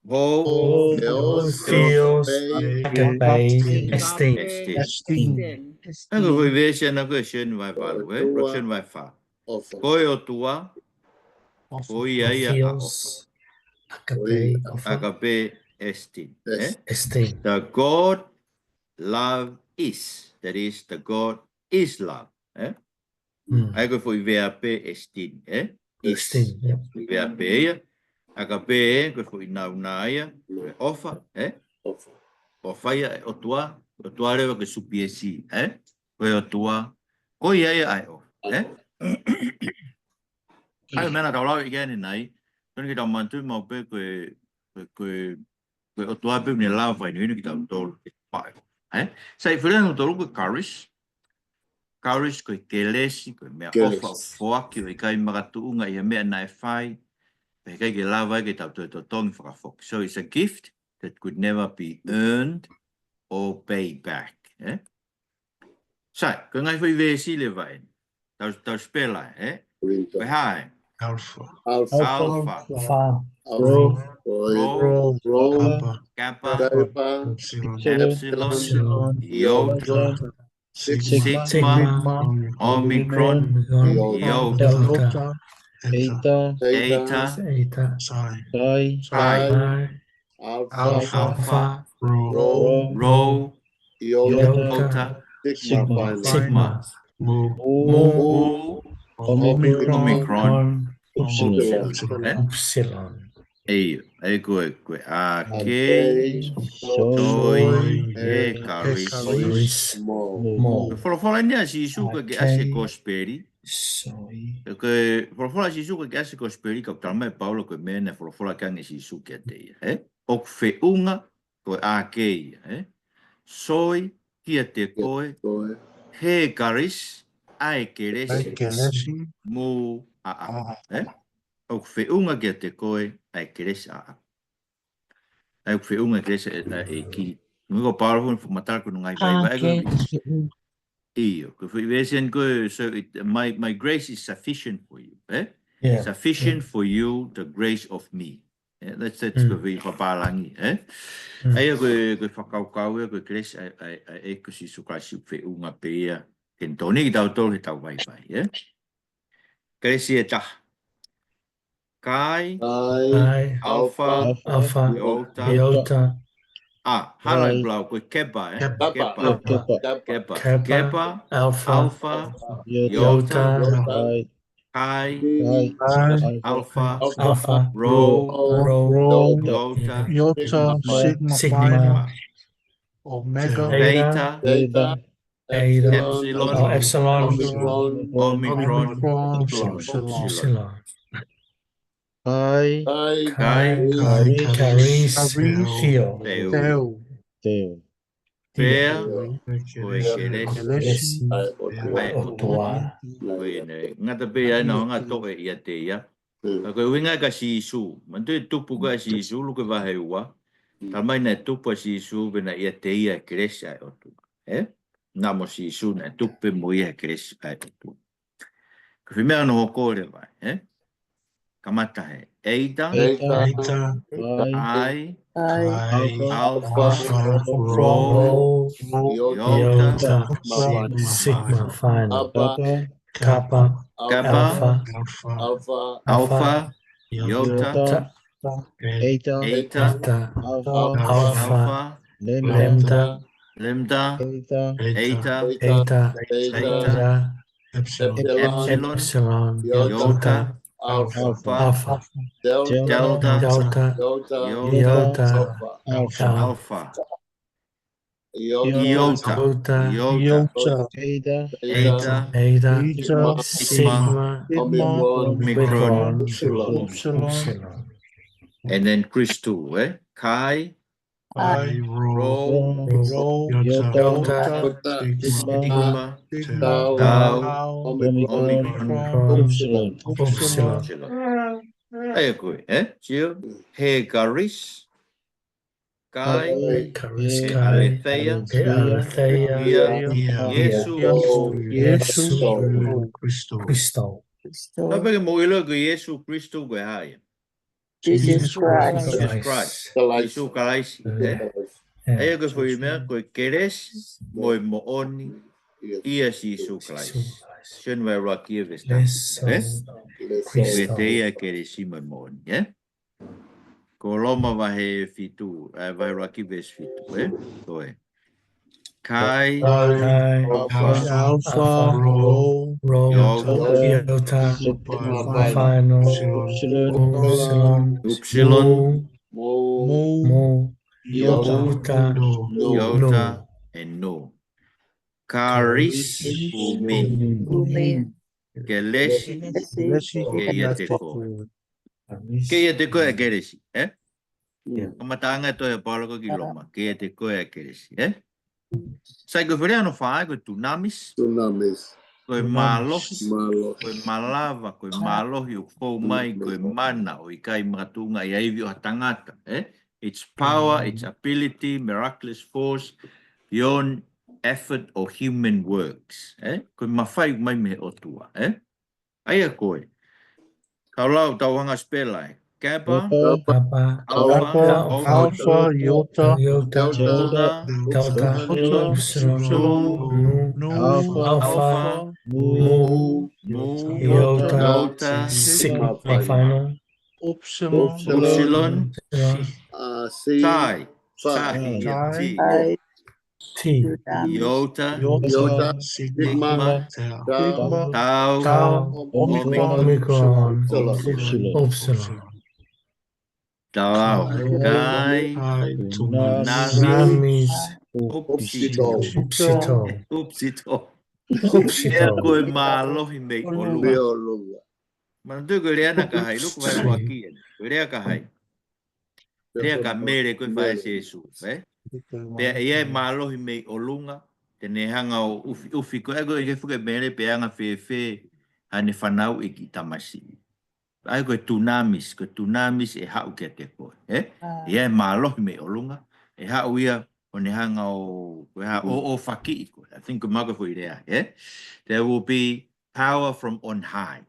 Ho, Ho, Theos, Theos, Agape, Agape, Esteem, Esteem. Esteem. ʻA ia ko e foʻi veesi ʻana ko e Sione vahe valu, ē? ʻOtua. Sione vahe fā. ʻOfa. Ko e ʻOtua, ʻOfa. Ko ia ia ʻa ʻOfa. Theos, Agape, ʻOfa. Agape, Esteem, ē? Esteem. The God love is, that is, the God is love, ē? Mm. ʻA ia ko e foʻi veape esteem, ē? Is. Esteem, yeah. Foʻi veape ia. Agape, ē, ko e foʻi nauna ia, ko e ʻofa, ē? ʻOfa. ʻOfa ia, ʻe ʻOtua, ʻOtua leva ko e supiesi, ē? Ko e ʻOtua, ko ia ia ʻa e ʻofa, ē? ʻA ia meʻa naʻa tau lau ʻi heni nai, tonu ke tau manatuʻi maʻu pē ko e, ko e, ko e ko e ʻOtua pē ʻoku ne lava faʻahinga ʻi he kitautolu ke pae. Ē? Sai, fili ʻa kitautolu ko e charis. Charis ko e kelesi, ko e meʻaʻofa ʻoku foaki ʻo ʻikai makatuʻunga ʻi he meʻa naʻe fai, pea ʻikai ke lava ai ke tau toe totongi fakafoki. So it's a gift that could never be earned or paid back. Ē? Sai, ko e ngaahi foʻi veesi leva eni. Tau, tau spela, ē? Ko e hā ē? Alpha. Alpha. Alpha. Alpha. Alpha. Rho. Rho. Rho. Kappa. Kappa. Kappa. Epsilon. Epsilon. Epsilon. Iota. Iota. Sigma. Sigma. Sigma. Omicron. Omicron. Iota. Iota. Theta. Theta. Theta. Theta. Psi. Psi. Psi. Psi. Alpha. Alpha. Alpha. Rho. Rho. Rho. Iota. Iota. Sigma. Sigma. Mu. Mu. Mu. Omicron. Omicron. Epsilon. Epsilon. Ē? ʻA ia ko e, ko e ʻAke, Soe, Hēkalisimo. Mo. Ko e folofola eni ʻa Sīsū ko ē ke ʻasi e kosipeli. Soe. Ko e folofola ʻa Sīsū ko ē ke ʻasi e kosipeli, ka ʻoku talamai ʻe Paula ko e meʻa naʻe folofola ki ai ʻa Sīsū kiate ia, ē? ʻOku feʻunga ko e ʻAke ia, ē? Soe kiate koe, Hēkalisimo, ʻa e kelesi, ʻa e kelesi, mo ʻaʻaku, ē? ʻOku feʻunga kiate koe ʻa e kelesi ʻaʻaku. ʻA ia ʻoku feʻunga e kelesi ʻa e, ʻa e ʻEiki. Mo ko Paula foki ʻoku fakamatala ko hono ngaahi vaivai ko ē. ʻIo, ko e foʻi veesi eni ko e, so it, my, my grace is sufficient for you, ē? Yeah, sufficient for you, the grace of me. Ē, that's, that's ko e foʻi fakapālangi, ē? ʻA ia ko e, ko e fakakaukau ia, ko e kelesi ʻa e, ʻa e, ʻa e ʻEiki ko Sīsū Kalaisi ʻoku feʻunga pē ia ke ne tokoni kiate kitautolu heʻetau vaivai, ē? Kelesi ʻe taha. Kai, Kai, Alpha, Alpha, Iota, Iota. ʻA, hala e Pai, pulau, ko e Kepa, ē? Kepa. Kepa. Kepa. Kepa. Kepa, Kepa, Alpha, Alpha, Iota, Iota, Pai, Kai, Kai, Alpha, Alpha, Rho, Rho, Rho, Iota, Iota, Sigma, Sigma, Sigma, Omega, Theta, Theta, Theta, Theta, Epsilon, Epsilon, Omicron, Omicron, Omicron, Epsilon. Epsilon. Kai, Kai, Kai, Kai, Kalisimo, Theo, Theo, Theo. Pea ko e kelesi ʻa e ʻOtua. Ko eni, ngata pē ia naʻa ngata ʻe ia ʻiate ia. Ka ko e ʻuhinga kia Sīsū. Manatuʻi e tupu ko ē ʻa Sīsū, Luke vahe ua. Talamai naʻe tupu ʻa Sīsū, pea naʻe ʻiate ia e kelesi ʻa e ʻOtua. Ē? Naʻa mo Sīsū naʻe tuku pē mo ia he kelesi ʻa e ʻOtua. Ko e fē meʻa ʻoku hoko leva, ē? Kamata he. Eta. Eta. Eta. Ai. Ai. Ai. Alpha. Alpha. Rho. Rho. Iota. Iota. Sigma. Sigma Phi Rho. Kappa. Kappa. Kappa. Alpha. Alpha. Alpha. Alpha. Iota. Iota. Eta. Eta. Eta. Alpha. Alpha. Alpha. Lambda. Lambda. Lambda. Eta. Eta. Eta. Eta. Eta. Epsilon. Epsilon. Iota. Iota. Alpha. Alpha. Delta. Delta. Delta. Iota. Iota. Iota. Alpha. Alpha. Iota. Iota. Iota. Iota. Eta. Eta. Eta. Sigma. Sigma. Omicron. Omicron. Epsilon. Epsilon. And then Christu, eh? Chi. Chi. Rho. Rho. Rho. Iota. Iota. Sigma. Sigma. Tau. Tau. Tau. Omicron. Omicron. Epsilon. Epsilon. Epsilon. ʻA ia ko ē, eh? Sio? He Charis. Chi. Chi. Aletheia. Aletheia. Ia. Ia. Iesu. Iesu. Christo. Christo. Christo. Ka peke mo ilo ko Iesu Kristo ko e hā ia? Jesus Christ. Jesus Christ. Christ. Iesu Kalaisi, eh? Eh. ʻA ia ko e foʻi meʻa, ko e kelesi mo e moʻoni ʻia Sīsū Kalaisi. Sīsū Kalaisi. Sione vahe ʻuluaki veesi taha. Yes, eh? Ko ia te ia kelesi mo e moʻoni, eh? Ko Loma vahe fitu, eh, vahe ʻuluaki veesi fitu, eh? Ko e. Chi. Chi. Alpha. Alpha. Rho. Rho. Iota. Iota. Sigma. Sigma. Epsilon. Epsilon. Epsilon. Mu. Mu. Mu. Iota. Iota. Iota. Rho. And Rho. Charis. Charis. Umin. Umin. Kelesi. Kelesi. Ke ʻiate koe. Ke ʻiate koe ʻa e kelesi, eh? Ia. Kamataʻanga e tohi ʻa Paula ko ē ki Loma, ke ʻiate koe ʻa e kelesi, eh? Sai ko e foʻi lea hono fā, ko e dunamis. Dunamis. Ko e mālohi. Mālohi. Ko e malava, ko e mālohi ʻoku fou mai, ko e mana ʻoku ʻikai makatuʻunga ʻi ha ivi ʻo ha tangata, eh? Its power, its ability, miraculous force, beyond effort or human works, eh? Ko e mafai mai mei he ʻOtua, eh? ʻA ia ko e. Kau lau tau hanga spela e. Kappa. Kappa. Alpha. Alpha. Alpha. Alpha. Iota. Iota. Delta. Delta. Epsilon. Epsilon. Nu. Nu. Alpha. Alpha. Mu. Mu. Mu. Iota. Iota. Sigma. Sigma Phi Rho. Epsilon. Epsilon. Epsilon. Uh, Psi. Psi. Psi. Psi. Psi. T. Iota. Iota. Iota. Sigma. Sigma. Tau. Tau. Tau. Omicron. Omicron. Epsilon. Epsilon. Epsilon. Tau. Chi. Chi. Dunamis. Dunamis. Upsito. Upsito. Upsito. Upsito. ʻA ia ko e mālohi mei ʻolunga. Mei ʻolunga. Manatuʻi ko e lea naʻe ʻikai ha ʻilo ko e vahe ʻuluaki eni. Ko e lea ʻa hai? Lea ʻa Mele ko e faʻē ʻa Sīsū, eh? Pea ʻe ʻi ai e mālohi mei ʻolunga, te ne hanga ʻo ʻufiʻufi koe, ʻa ia ko e fuʻu Mele pe anga fēfē haʻane fanauʻi e kiʻi tamasiʻi. ʻA ia ko e dunamis, ko e dunamis ʻe haʻu kiate koe, eh? ʻI ai e mālohi mei ʻolunga, ʻe haʻu ia ʻo ne hanga ʻo, ko e hā, ʻo, ʻo fakiʻi koe. I think ko e mako foʻi lea, eh? There will be power from on high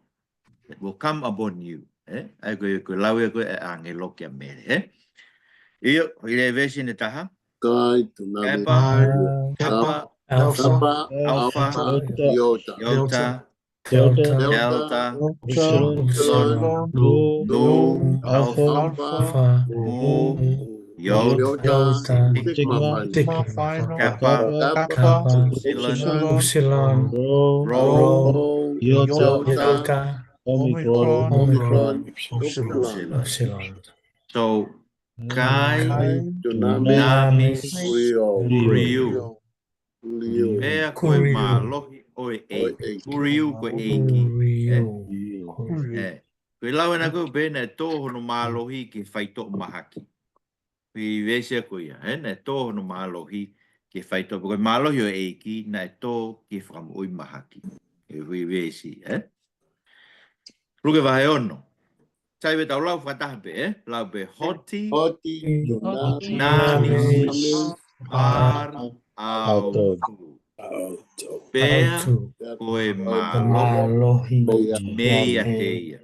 that will come upon you. Eh? ʻA ia ko e, ko e lau ia ko e ʻāngelo kia Mele, eh? ʻIo, ʻi he veesi hono taha. Kappa. Kappa. Alpha. Alpha. Alpha. Iota. Iota. Delta. Delta. Epsilon. Epsilon. Nu. Nu. Alpha. Alpha. Mu. Iota. Iota. Sigma. Sigma. Kappa. Kappa. Epsilon. Epsilon. Rho. Rho. Iota. Iota. Omicron. Omicron. Epsilon. Epsilon. So, Chi. Dunamis. Dunamis. Urio. Urio. Urio. Pea ko e mālohi ʻo e ʻEiki. Urio ko e ʻEiki. Urio. Eh. Urio. Eh. Ko e lau ena ko ē pehē naʻe tō hono mālohi ki he faitoʻo mahaki. Foʻi veesi ko ia, eh? Naʻe tō hono mālohi ki he faitoʻo. Ko e mālohi ʻo e ʻEiki, naʻe tō ki he fakamoʻui mahaki. Ko e foʻi veesi, eh? Luke vahe ono. Sai pē tau lau fakataha pē, eh? Lau pē hoti. Hoti. Dunamis. Dunamis. Par. Autou. Autou. Pea ko e mālohi meiate ia.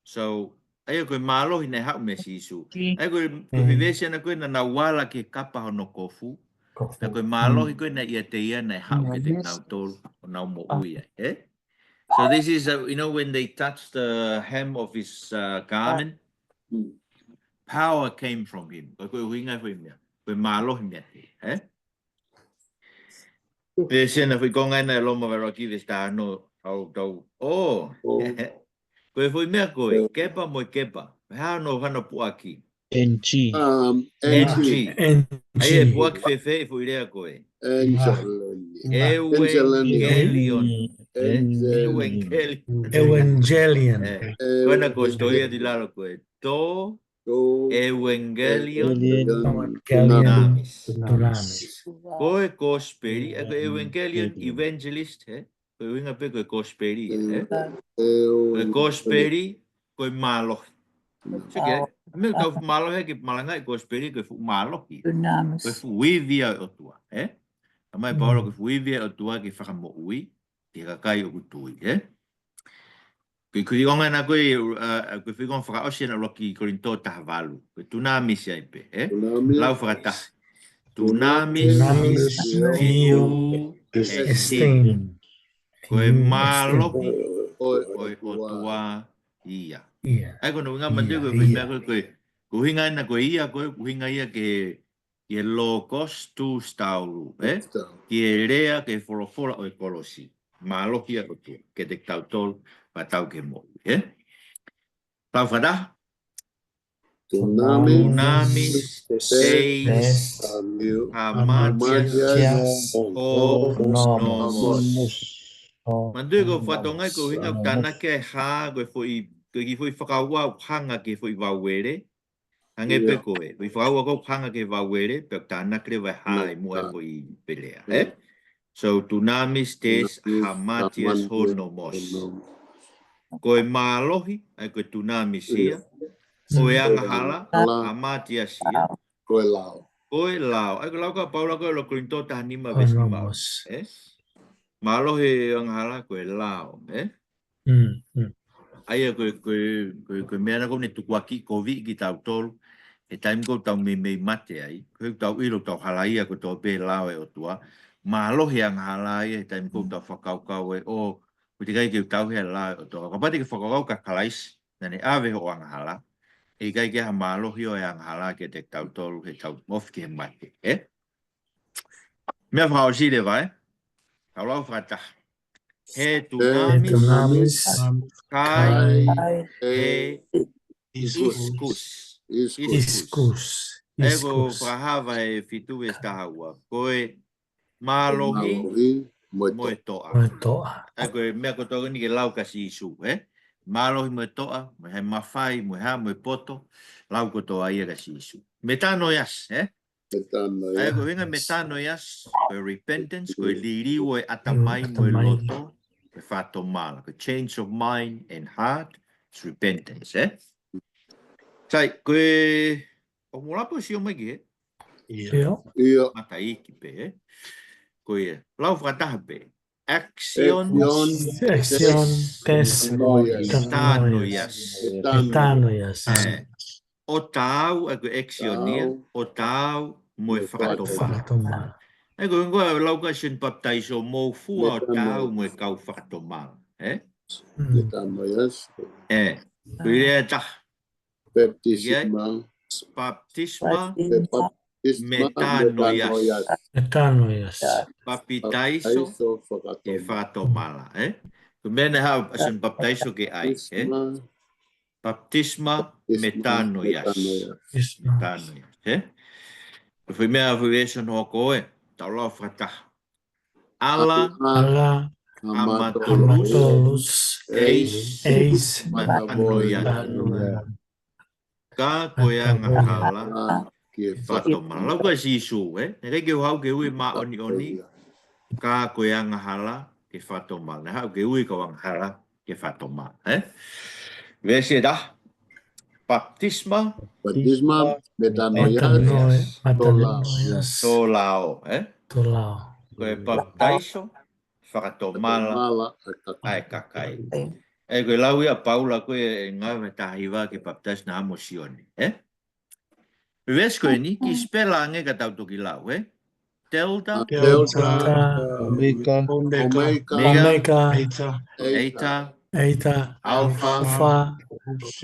So, ʻa ia ko e mālohi naʻe haʻu meia Sīsū. ʻA ia ko e, ko e veesi ʻana ko ē naʻa nau ala ki he kapa hono kofu. Pea ko e mālohi ko ē naʻe ʻiate ia naʻe haʻu kiate kinautolu ʻo nau moʻui ai, ē? So this is, uh, you know, when they touched the hem of his, uh, garment, power came from him. Ko e, ko e ʻuhinga e foʻi meʻa. Ko e mālohi meiate ia, ē? Pea sena foʻi konga ʻena ʻi Loma vahe ʻuluaki veesi taha ono, ʻoku tau. ʻŌ. Ko e foʻi meʻa ko ē, Kepa mo e Kepa. Hā hono, hano puʻaki? N G. Um, N G. N G. ʻA ia ʻe puʻaki fēfē e foʻi lea ko ē? Angeloni. Evangelion. Angeloni. Ē? Evangelion. Evangelion. Ē. Ko ena ko e story ʻi lalo ko ē. To Evangelion Dunamis. Dunamis. Ko e kosipeli, ʻa ia ko e evangelion, evangelist, ē? Ko e ʻuhinga pē ko e kosipeli, ē? Ko e kosipeli, ko e mālohi. Sike, ʻa e meʻa ʻoku tau mālohi ke malangaʻi e kosipeli, ko e fuʻu mālohi. Ko e fuʻu ivi ia ʻo e ʻOtua, ē? ʻA mai Paula ko e fuʻu ivi ia ʻo e ʻOtua ke fakamoʻui ki he kakai ʻoku tui, ē? Ko e, ko e foʻi konga ʻena ko ē, ʻa, ko e foʻi konga fakaʻosi ʻena ʻuluaki Kolinitō taha valu. Ko e dunamis ia pē, ē? Lau fakataha. Dunamis, dunamis, fiu, esteem. Ko e mālohi ʻo e ʻOtua ia. ʻA ia ko hono ʻuhinga manatuʻi ko e foʻi meʻa ko ē, ko e, ko e ʻuhinga ʻena ko e ia ko e, ʻuhinga ia ki he, ki he logos, to staulu, ē? Ki he lea, ki he folofola ʻo e kolosi. Mālohi ia ʻo e ʻOtua kiate kitautolu, pea tau ke moʻui, ē? Lau fakataha. Dunamis, dunamis, tes, tes, hamartias, hamartias, ho, nomos. Manatuʻi ko e fatongia ko e ʻuhinga ʻoku tānaki ai e hā, ko e foʻi, ko e kiʻi foʻi fakaua ʻoku hanga ki he foʻi vauele. Hangē pē ko e foʻi fakaua ʻoku hanga ki he vauele, pea ʻoku tānaki leva e hā ʻi muʻa e foʻi pē lea, ē? So, dunamis, tes, hamartias, ho, nomos. Ko e mālohi, ʻa ia ko e dunamis ia. Ko e angahala, hamartias ia. Ko e lao. Ko e lao. ʻA ia ko e lau ʻa Paula ko ē ʻi he ʻuluaki Kolinitō taha nima veesi nima ono, ē? Mālohi e angahala ko e lao, ē? ʻA ia ko e, ko e, ko e, ko e meʻa ʻena ʻoku ne tukuakiʻi koviʻi kitautolu he taimi ʻoku tau meimei mate ai, ko ʻetau ʻilo ʻoku tau halaia kotoa pē he lao ʻo e ʻOtua. Mālohi e angahala ia he taimi ʻoku tau fakakaukau ai, ʻo, ʻoku teʻeki ai ke u tauhi e lao ʻo e ʻOtua. Kapau te ke fakakaukau kia Kalaisi, naʻa ne ʻave hoʻo angahala, ʻe ʻikai ke ʻi ai ha mālohi ʻo e angahala kiate kitautolu he tau ofi ki he mate, ē? Meʻa fakaʻosi leva, ē? Tau lau fakataha. He dunamis, dunamis, kai, kai, e, ischus. Ischus. Ischus. Ē, ko e Fakahā vahe fitu veesi taha ua. Ko e mālohi mo e toʻa. Mo e toʻa. Ē, ko e meʻa kotoa ko eni ke lau kia Sīsū, ē? Mālohi mo e toʻa, mo e mafai, mo e hā, mo e poto, lau kotoa ia kia Sīsū. Metanoias, ē? Metanoia. ʻA ia ko e ʻuhinga metanoias, ko e repentance, ko e liliu ʻo e ʻatamai mo e loto, ko e fakatomala. Ko e change of mind and heart, it's repentance, ē? Sai, ko e, ʻoku mou lava ʻo sio mai ki hē? ʻIo. ʻIo. Mataʻi ki pē, ē? Ko ia. Lau fakataha pē. Action, action, tes, tes, metanoias. Metanoias. Metanoias. Ē, ʻo taau, ʻa ia ko e action ia, ʻo taau mo e fakatomala. Fakatomala. Ē, ko e ʻuhinga ʻoku lau kia Sione Papitaiso, mou fua ʻo taau mo e kau fakatomala. Ē? Metanoias. Ē, ko e lea ʻe taha. Baptisma. Baptisma. Baptisma. Metanoias. Metanoias. Papitaiso. Papitaiso fakatomala. Fakatomala, ē? Ko e meʻa naʻe haʻu ʻa Sione Papitaiso ke ʻai, ē? Baptisma. Baptisma, metanoias. Metanoias. Metanoias, ē? Ko e foʻi meʻa, foʻi veesi hono hoko ē, tau lau fakataha. Ala, ala, amatolus, amatolus, eis, eis, metanoia. Metanoia. Ka ko e angahala ke fakatomala. Lau kia Sīsū, ē? Naʻe ʻikai ke u haʻu ke ui e māʻoniʻoni. Ka ko e angahala ke fakatomala. Naʻe haʻu ke ui e kau angahala ke fakatomala, ē? Veesi ʻe taha. Baptisma. Baptisma, metanoia. Metanoia, metanoia. Tō lao, ē? Tō lao. Ko e papitaiso fakatomala ʻa e kakai. ʻE, ko e lau ia ʻa Paula ko ē ʻi he ngāue taha hiva ke papitaiso naʻa mo Sione, ē? Veesi ko eni, kiʻi spela ange ka tau toki lau, ē? Delta, Delta, Omega, Omega, Omega, Omega, Eta, Eta, Eta, Alpha, Alpha,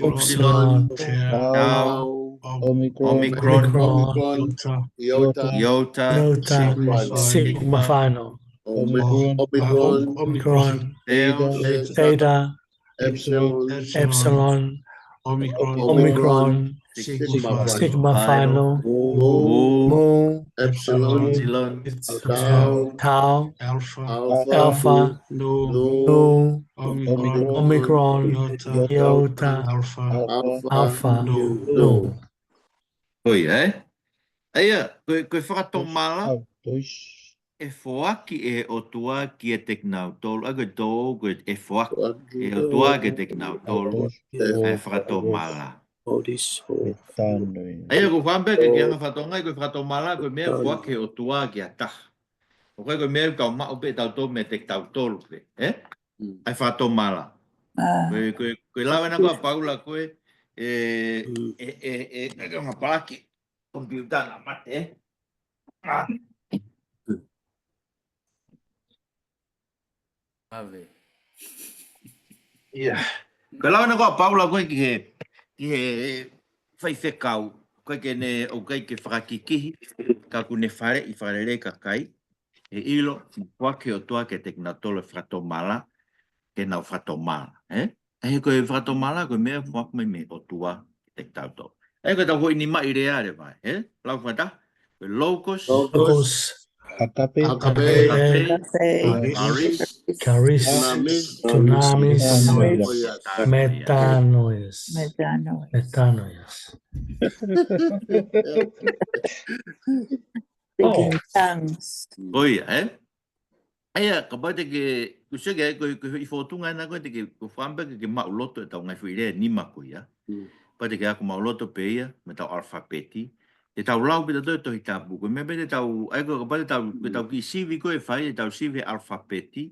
Upsilon, Upsilon, Tau, Tau, Omicron, Omicron, Omicron, Iota, Iota, Iota, Sigma, Sigma Final, Omicron, Omicron, Omicron, Theta, Theta, Epsilon, Epsilon, Omicron, Omicron, Sigma, Sigma Final, Final, Mu, Mu, Mu, Epsilon, Epsilon, Tau, Tau, Alpha, Alpha, Nu, Nu, Nu, Omicron, Omicron, Iota, Iota, Alpha, Alpha, Alpha, Nu, Nu, Nu. Nu. Ko ia, ē? ʻA ia, ko e, ko e fakatomala, Au, dois. ʻE foaki ʻe he ʻOtua kiate kinautolu, ʻa ia ko e tō, ko e ʻe foaki ʻe he ʻOtua kiate kinautolu, ʻa e fakatomala. Metanoia. ʻA ia, ʻoku ou fakaʻamu pē ke ke anga fakatonga, ko e fakatomala, ko e meʻa ʻe foaki ʻe he ʻOtua ki ha taha. ʻOku ʻikai ko e meʻa ʻoku tau maʻu pē ʻe tautolu, maʻa tautolu pē, ē? ʻA e fakatomala. Ko e, ko e, ko e lau ena ko ē ʻa Paula ko ē, ē, ē, ē, ē, ʻe ʻikai ke ngata pē ki he komipiuta naʻa mate, ē? ʻA. ʻAve. ʻIa. Ko e lau ena ko ē ʻa Paula ko ē ki he, ki he faifekau, ʻoku ʻikai ke ne, ʻoku ʻikai ke fakakikihi, ka ʻoku ne faleʻi fakalelei kakai, ʻe ʻilo, foaki ʻe he ʻOtua kiate kinautolu ʻa e fakatomala, ke nau fakatomala, ē? ʻA ia ko e fakatomala, ko e meʻa ʻoku foaki mai mei he ʻOtua kiate kitautolu. ʻA ia ko e tau hoʻi ni mai lea leva, ē? Lau fakataha, ko e Logos, Logos, Agape, Agape, Agape, Charis, Charis, Dunamis, Dunamis, Metanoia. Metanoia. Metanoia. Metanoia. Speaking in tongues. Ko ia, ē? ʻA ia, kapau te ke, ʻoku sio ki ai, ko, ko e fōtunga ena ko ē te ke, ʻoku ou fakaʻamu pē ke, ke maʻuloto ʻetau ngaahi foʻi lea ʻe nima ko ia. Mm. Kapau te ke ako maʻuloto pē ia, mei heʻetau ʻalafapeti. Te tau lau pē tautolu e Tohi Tapu, ko e meʻa pē te tau, ʻa ia ko e kapau te tau, ko ʻetau kiʻi sivi ko ē ʻe fai, ʻetau sivi he ʻalafapeti.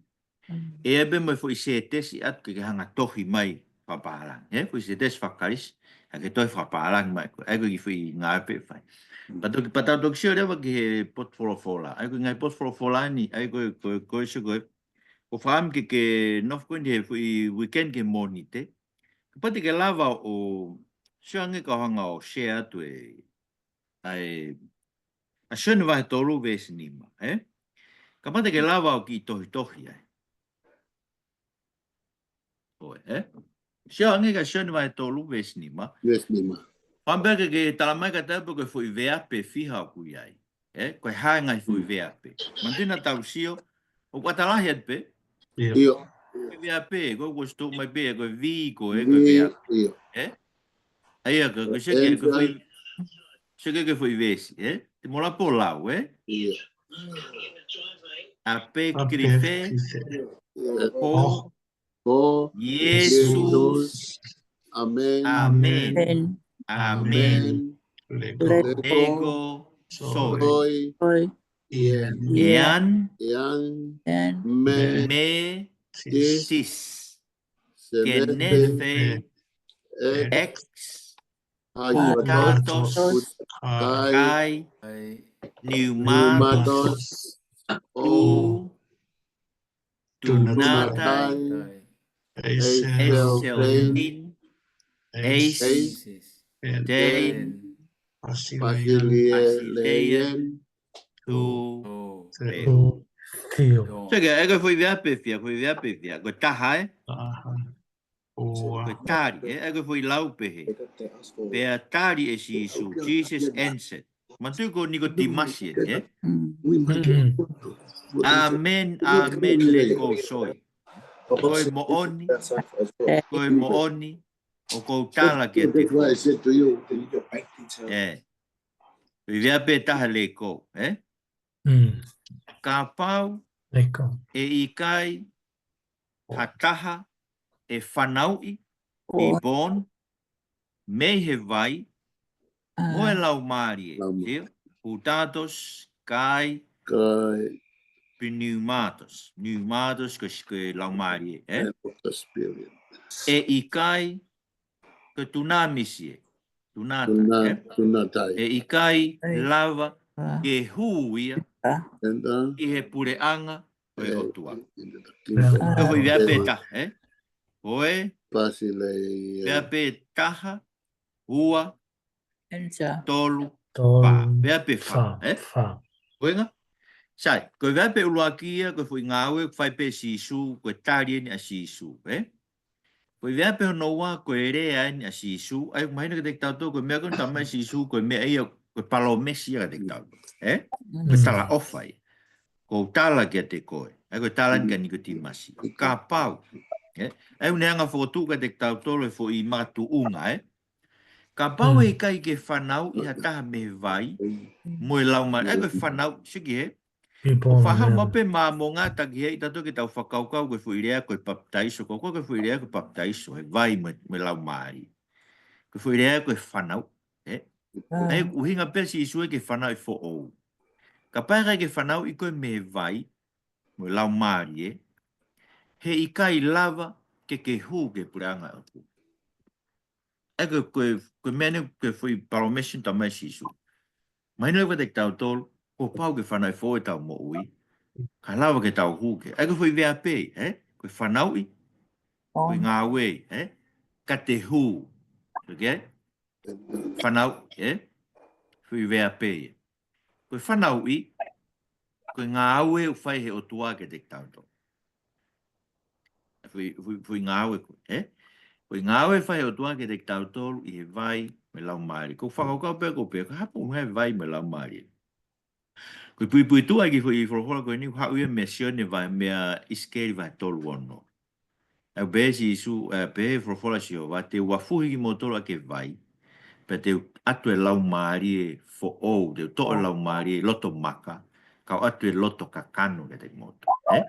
Mm. ʻE ʻi ai pē mo e foʻi sētesi atu ke, ke hanga tohi mai fakapālangi. Ē, foʻi sētesi faka-Kalisi, ʻa ia ke tohi fakapālangi mai ko ē. ʻA ia ko e kiʻi foʻi ngāue pē ʻe fai. Mm. Pea toki, pea tau toki sio leva ki he potu folofola. ʻA ia ko e ngaahi potu folofola ni, ʻa ia ko e, ko e, ko e sio ko ē. ʻOku ou fakaʻamu ke, ke nofo ko eni he foʻi weekend ki he Mōnite. Kapau te ke lava ʻo sio ange kau hanga ʻo share atu e ʻa e, ʻa Sione vahe tolu veesi nima, ē? Kapau te ke lava ʻo kiʻi tohitohi ai. ʻOe, ē? Sio ange kia Sione vahe tolu veesi nima. Veesi nima. Fakaʻamu pē ke, ke talamai kiate au pe ko e foʻi veape fiha ʻoku ʻi ai. Ē? Ko e hā e ngaahi foʻi veape. Manatuʻi naʻa tau sio, ʻoku ʻata lahi atu pē. ʻIo. ʻIo. Foʻi veape, ko e, ko e sitoʻo mai pē, ko e V, ko e, ko e V, veape. ʻIo. Ē? ʻA ia, ko, ko e seke, ko e foʻi, seke ko e foʻi veesi, ē? Te mou lava pē ʻo lau, ē? ʻIo. Apokrife, Apokrife, ko, ko, Iesu, Iesu, ʻĒmeni, ʻĒmeni, ʻĒmeni, ʻĒmeni, lego, lego, soi, soi, ʻean, ʻean, ʻēn, me, me, sis, sis, senefe, senefe, ex, ex, putatos, putatos, kai, kai, pneumatos, pneumatos, ou, ou, dunatai, dunatai, eis, eis, elfin, elfin, eis, eis, dein, dein, basileian, basileian, tou, tou, theo. Theo. Theo. Seke, ʻa ia ko e foʻi veape fiha, foʻi veape fiha. Ko e taha, ē? Taha. Ua. Ko e tali, ē? ʻA ia ko e foʻi lau pehē. Pea tali ʻe Sīsū, Jesus answered. Manatuʻi ko Nikotīmasi eni, ē? Mm. Mm. ʻĒmeni, ʻēmeni, lego, soi. Ko e moʻoni, ko e moʻoni, ʻoku ou tala kiate koe. Ē. Foʻi veape taha lego, ē? Mm. Kapau, lego, ʻe ʻikai ha taha ʻe fanauʻi, be born, mei he vai, mo e Laumālie, Laumālie, sio, putatos, kai, kai, pneumatos. Pneumatos ko e, ko e laumālie, ē? And of the spirit. ʻE ʻikai, ko e dunamis ē. Dunata, Tuna, ē? Tunatai. ʻE ʻikai Ai. lava Ah. ke hū ia And uh, ʻi he puleʻanga ʻo e ʻOtua. in the kingdom. Ko e foʻi veape Eva. Taha, ē? Ko e Basileia. veape Taha, Ua, Enter. Tolu, Tolu, Fā. Veape Fā, Fā, ē? Fā. Ko e ʻuhinga? Sai, ko e veape ʻuluaki ia, ko e foʻi ngāue, fai pē Sīsū, ko e tali eni ʻa Sīsū, ē? Ko e veape hono ua, ko e lea eni ʻa Sīsū, ʻa ia ʻoku mahino kiate kitautolu, ko e meʻa ko eni talamai ʻe Sīsū, ko e meʻa ia, ko e palōmesi ia kiate kitautolu, ē? Ko e Mm. talaʻofa ia. Ko u tala kiate koe, ʻa ia ko e tala eni kia Nikotīmasi. Kapau, ē? ʻA ia ʻoku ne hanga ʻo fokotuʻu kiate kitautolu e foʻi makatuʻunga, ē? Kapau ʻe Mm. ʻikai ke fanauʻi ha taha mei he vai, Mm. mo e laumālie, ʻa ia ko e fanauʻi, sio ki hē, People ʻoku faʻa haʻu on mai earth. pē māmonga taki hē, ʻi tautolu ke tau fakakaukau ko e foʻi lea ko e papitaiso, ko, ko e foʻi lea ko e papitaiso, he vai mo, mo e laumālie. Ko e foʻi lea ko e fanauʻi, ē? ʻA ia ʻoku ʻuhinga pē ʻa Sīsū ia ke fanauʻi foʻou. Kapau ʻe ʻikai ke fanauʻi koe mei he vai, mo e laumālie, he ʻikai lava ke ke hū ki he puleʻanga ʻo e ʻOtua. ʻA ia ko e, ko e, ko e meʻa eni ko e foʻi palōmesi talamai ʻe Sīsū. Mahino leva kiate kitautolu, kuo pau ke fanauʻi foʻou ʻetau moʻui, kae lava ke tau hū ki ai. ʻA ia ko e foʻi veape, ē? Ko e fanauʻi, ko e On. ngāue, ē? Ka te hū. Okay? Fanauʻi, ē? Foʻi veape. Ko e fanauʻi, ko e ngāue ʻoku fai he ʻOtua kiate kitautolu. Foʻi, foʻi, foʻi ngāue ko ē, ē? Foʻi ngāue ʻoku fai he ʻOtua kiate kitautolu ʻi he vai mo e laumālie. Ko e fakakaukau pē ko ē pē, ko e hā e ʻuhinga e vai mo e laumālie. Ko e puipuituʻa ki he foʻi folofola ko eni, haʻu ia mei Sione vahe, mei ʻIsikeli vahe tolu ono. ʻA ia pehē ʻe Sīsū, ē, pehē ʻe he folofola ʻa Sihova, te u afuhi kimoutolu ʻaki e vai, pea te u ʻatu e laumālie foʻou, te u toʻo e laumālie loto maka, kau ʻatu e loto kakano kiate kimoutolu, ē?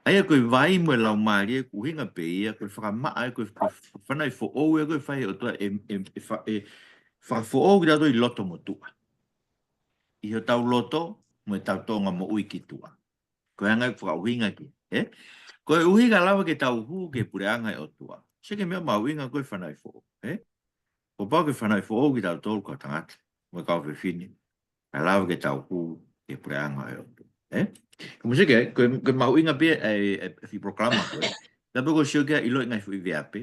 ʻA ia ko e vai mo e laumālie, ko e ʻuhinga pē ia, ko e fakamaʻa, ē, ko e, ko e fanauʻi foʻou, ē, ko e fai ʻe he ʻOtua, ē, ē, ē, fa-, ē, fakafoʻou kitautolu ʻi loto mo tuʻa. ʻI hotau loto, mo ʻetau tōʻonga moʻui ki tuʻa. Ko e anga ia ʻoku fakaʻuhinga ki, ē? Ko e ʻuhinga lava ke tau hū ki he puleʻanga ʻo e ʻOtua. Sio ki he meʻa mahuʻinga ko e fanauʻi foʻou, ē? Kuo pau ke fanauʻi foʻou kitautolu kau tangata, mo e kau fefine, kae lava ke tau hū ki he puleʻanga ʻo e ʻOtua, ē? Ka mou sio ki ai, ko e, ko e mahuʻinga pē ʻa e, ʻa e, ʻa e foʻi polokalama ko ē. Tapu ko e sio ki ai ʻiloʻi e ngaahi foʻi veape,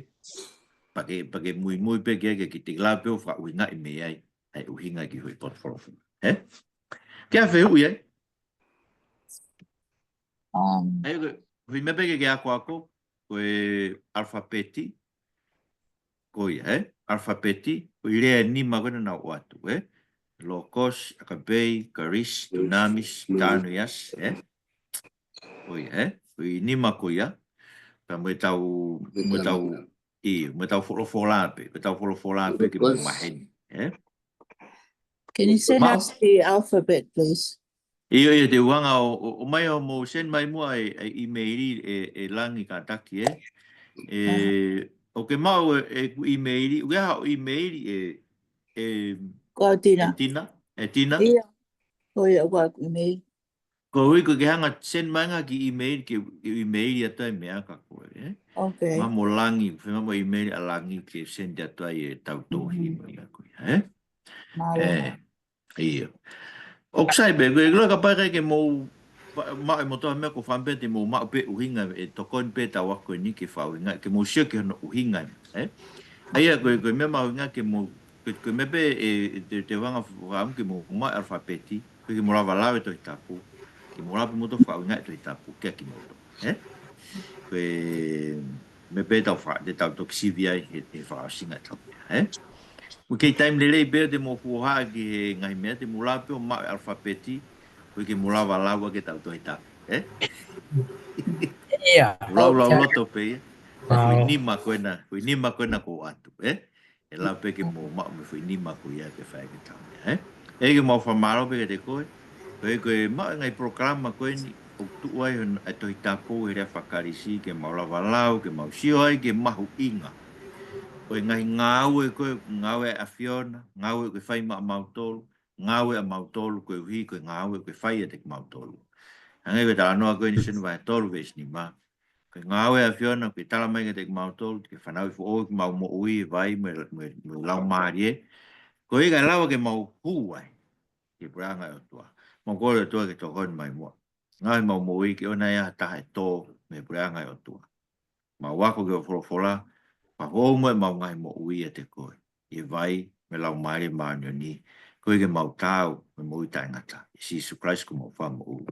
pea ke, pea ke muimui pē ki ai ke kiʻi lava pē ʻo fakaʻuhingaʻi mei ai, ʻa e ʻuhinga ki he foʻi potu folofola, ē? Ke a fehuʻi ai? Um, ʻA ia ko e, foʻi meʻa pē ke ke akoako, ko e ʻalafapeti, ko ia, ē? ʻAlafapeti, ko e lea ʻe nima ko ē naʻa nau ʻoatu, ē? Logos, agape, charis, dunamis, ta nous, ē? Ko ia, ē? Ko e nima ko ia, pea mo ʻetau, mo ʻetau, ʻio, mo ʻetau folofola pē, mo ʻetau folofola pē ke mau maheni, ē? Can you send Mau. Us the alphabet, please? ʻIo, ʻio, te u hanga ʻo, ʻo, ʻomai ʻo mou send mai muʻa e, e email ʻe, ʻe Langi kātaki, ē. ʻE, ʻoku ke maʻu e, ʻeku email, ʻoku ke ʻi ai haʻo email ʻe, ʻe, Ko au Tina. ʻe Tina, ʻe Tina. ʻIo. Ko ia ʻoku ou ʻi ai ʻeku email. Koeʻuhi ko e ke hanga send mai ange ha kiʻi email ke, ke email atu ai meʻa kia koe, ē. Okay. Mo Langi, fai mo email ʻa Langi ke send atu ai ʻetau tohi mo ia ko ia, ē. Mālō. ʻE, ʻio. ʻOku sai pē, ko e ʻiloa kapau ʻe ʻikai ke mou pa-, maʻu e motuʻa meʻa ko e fakaʻamu pē te mou maʻu pē ʻuhinga ʻe tokoni pē ʻetau ako eni ke fakaʻuhinga, ke mou sio ki hono ʻuhinga, ē. ʻA ia ko e, ko e meʻa mahuʻinga ke mou, ko e, ko e meʻa pē ʻe, ʻe te, te u hanga fakaʻamu ke mou maʻu e ʻalafapeti, ko e ke mou lava lau e Tohi Tapu, ke mou lava pē moutolu fakaʻuhingaʻi e Tohi Tapu, kia kimoutolu, ē. Ko e meʻa pē ʻe tau fa-, te tau toki sivi ai he, he fakaʻosinga ʻetau meʻa, ē. Ko e kei taimi lelei pē te mou fuʻu hohaʻa ki he ngaahi meʻa te mou lava pē ʻo maʻu e ʻalafapeti, ko e ke mou lava lau ʻaki ʻetau Tohi Tapu, ē? ʻIa. Lau, lau, Okay. Loto pē ia. Wow. Foʻi nima ko ena, foʻi nima ko ena ʻoku ou ʻoatu, ē? ʻE lava pē ke mou maʻu mo e foʻi nima ko ia ke fai ʻaki ʻetau meʻa, ē? ʻE ke mau fakamālō pē kiate koe. Ko e, ko e maʻu e ngaahi polokalama ko eni, ʻoku tuʻu ai hon-, e Tohi Tapu he lea faka-Kalisi, ke mau lava lau, ke mau sio ai ki he mahuʻinga ʻo e ngaahi ngāue ko ē, ngāue ʻa e ʻAfiona, ngāue ʻoku fai maʻamautolu, ngāue ʻamautolu, koeʻuhi ko e ngāue ʻoku fai ʻe kimautolu. Hangē ko e talanoa ko eni Sione vahe tolu veesi nima. Ko e ngāue ʻa e ʻAfiona ke tala mai kiate kimautolu, ke fanauʻi foʻou ʻemau moʻui ʻi he vai mo e, mo e, mo e Laumālie. Koeʻuhi kae lava ke mau hū ai ki he puleʻanga ʻo e ʻOtua. Mau kole ʻOtua ke tokoni mai muʻa. Ngāue ʻemau moʻui ke ʻoua naʻa ʻi ai ha taha ʻe tō mei he puleʻanga ʻo e ʻOtua. Mau ako ki hoʻo folofola, fakafoʻou mai ʻemau ngaahi moʻui ʻiate koe. ʻI he vai mo e Laumālie Māʻoniʻoni, koeʻuhi ke mau taau mo e moʻui taʻengata. ʻIa Sīsū Kalaisi ko homau Fakamoʻui.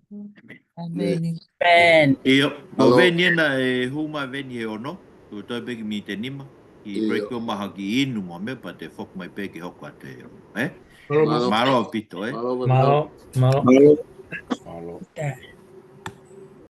ʻĒmeni. ʻĒmeni. ʻIo, ko Veni ena ʻe hū mai Veni he ono, ko e toe pē kiʻi miniti ʻe nima, kiʻi break ʻo mahaki inu mo e meʻa pea te u foki mai pē ke hoko atu he ono, ē? Mālō ʻaupito, ē? Mālō, mālō. Mālō.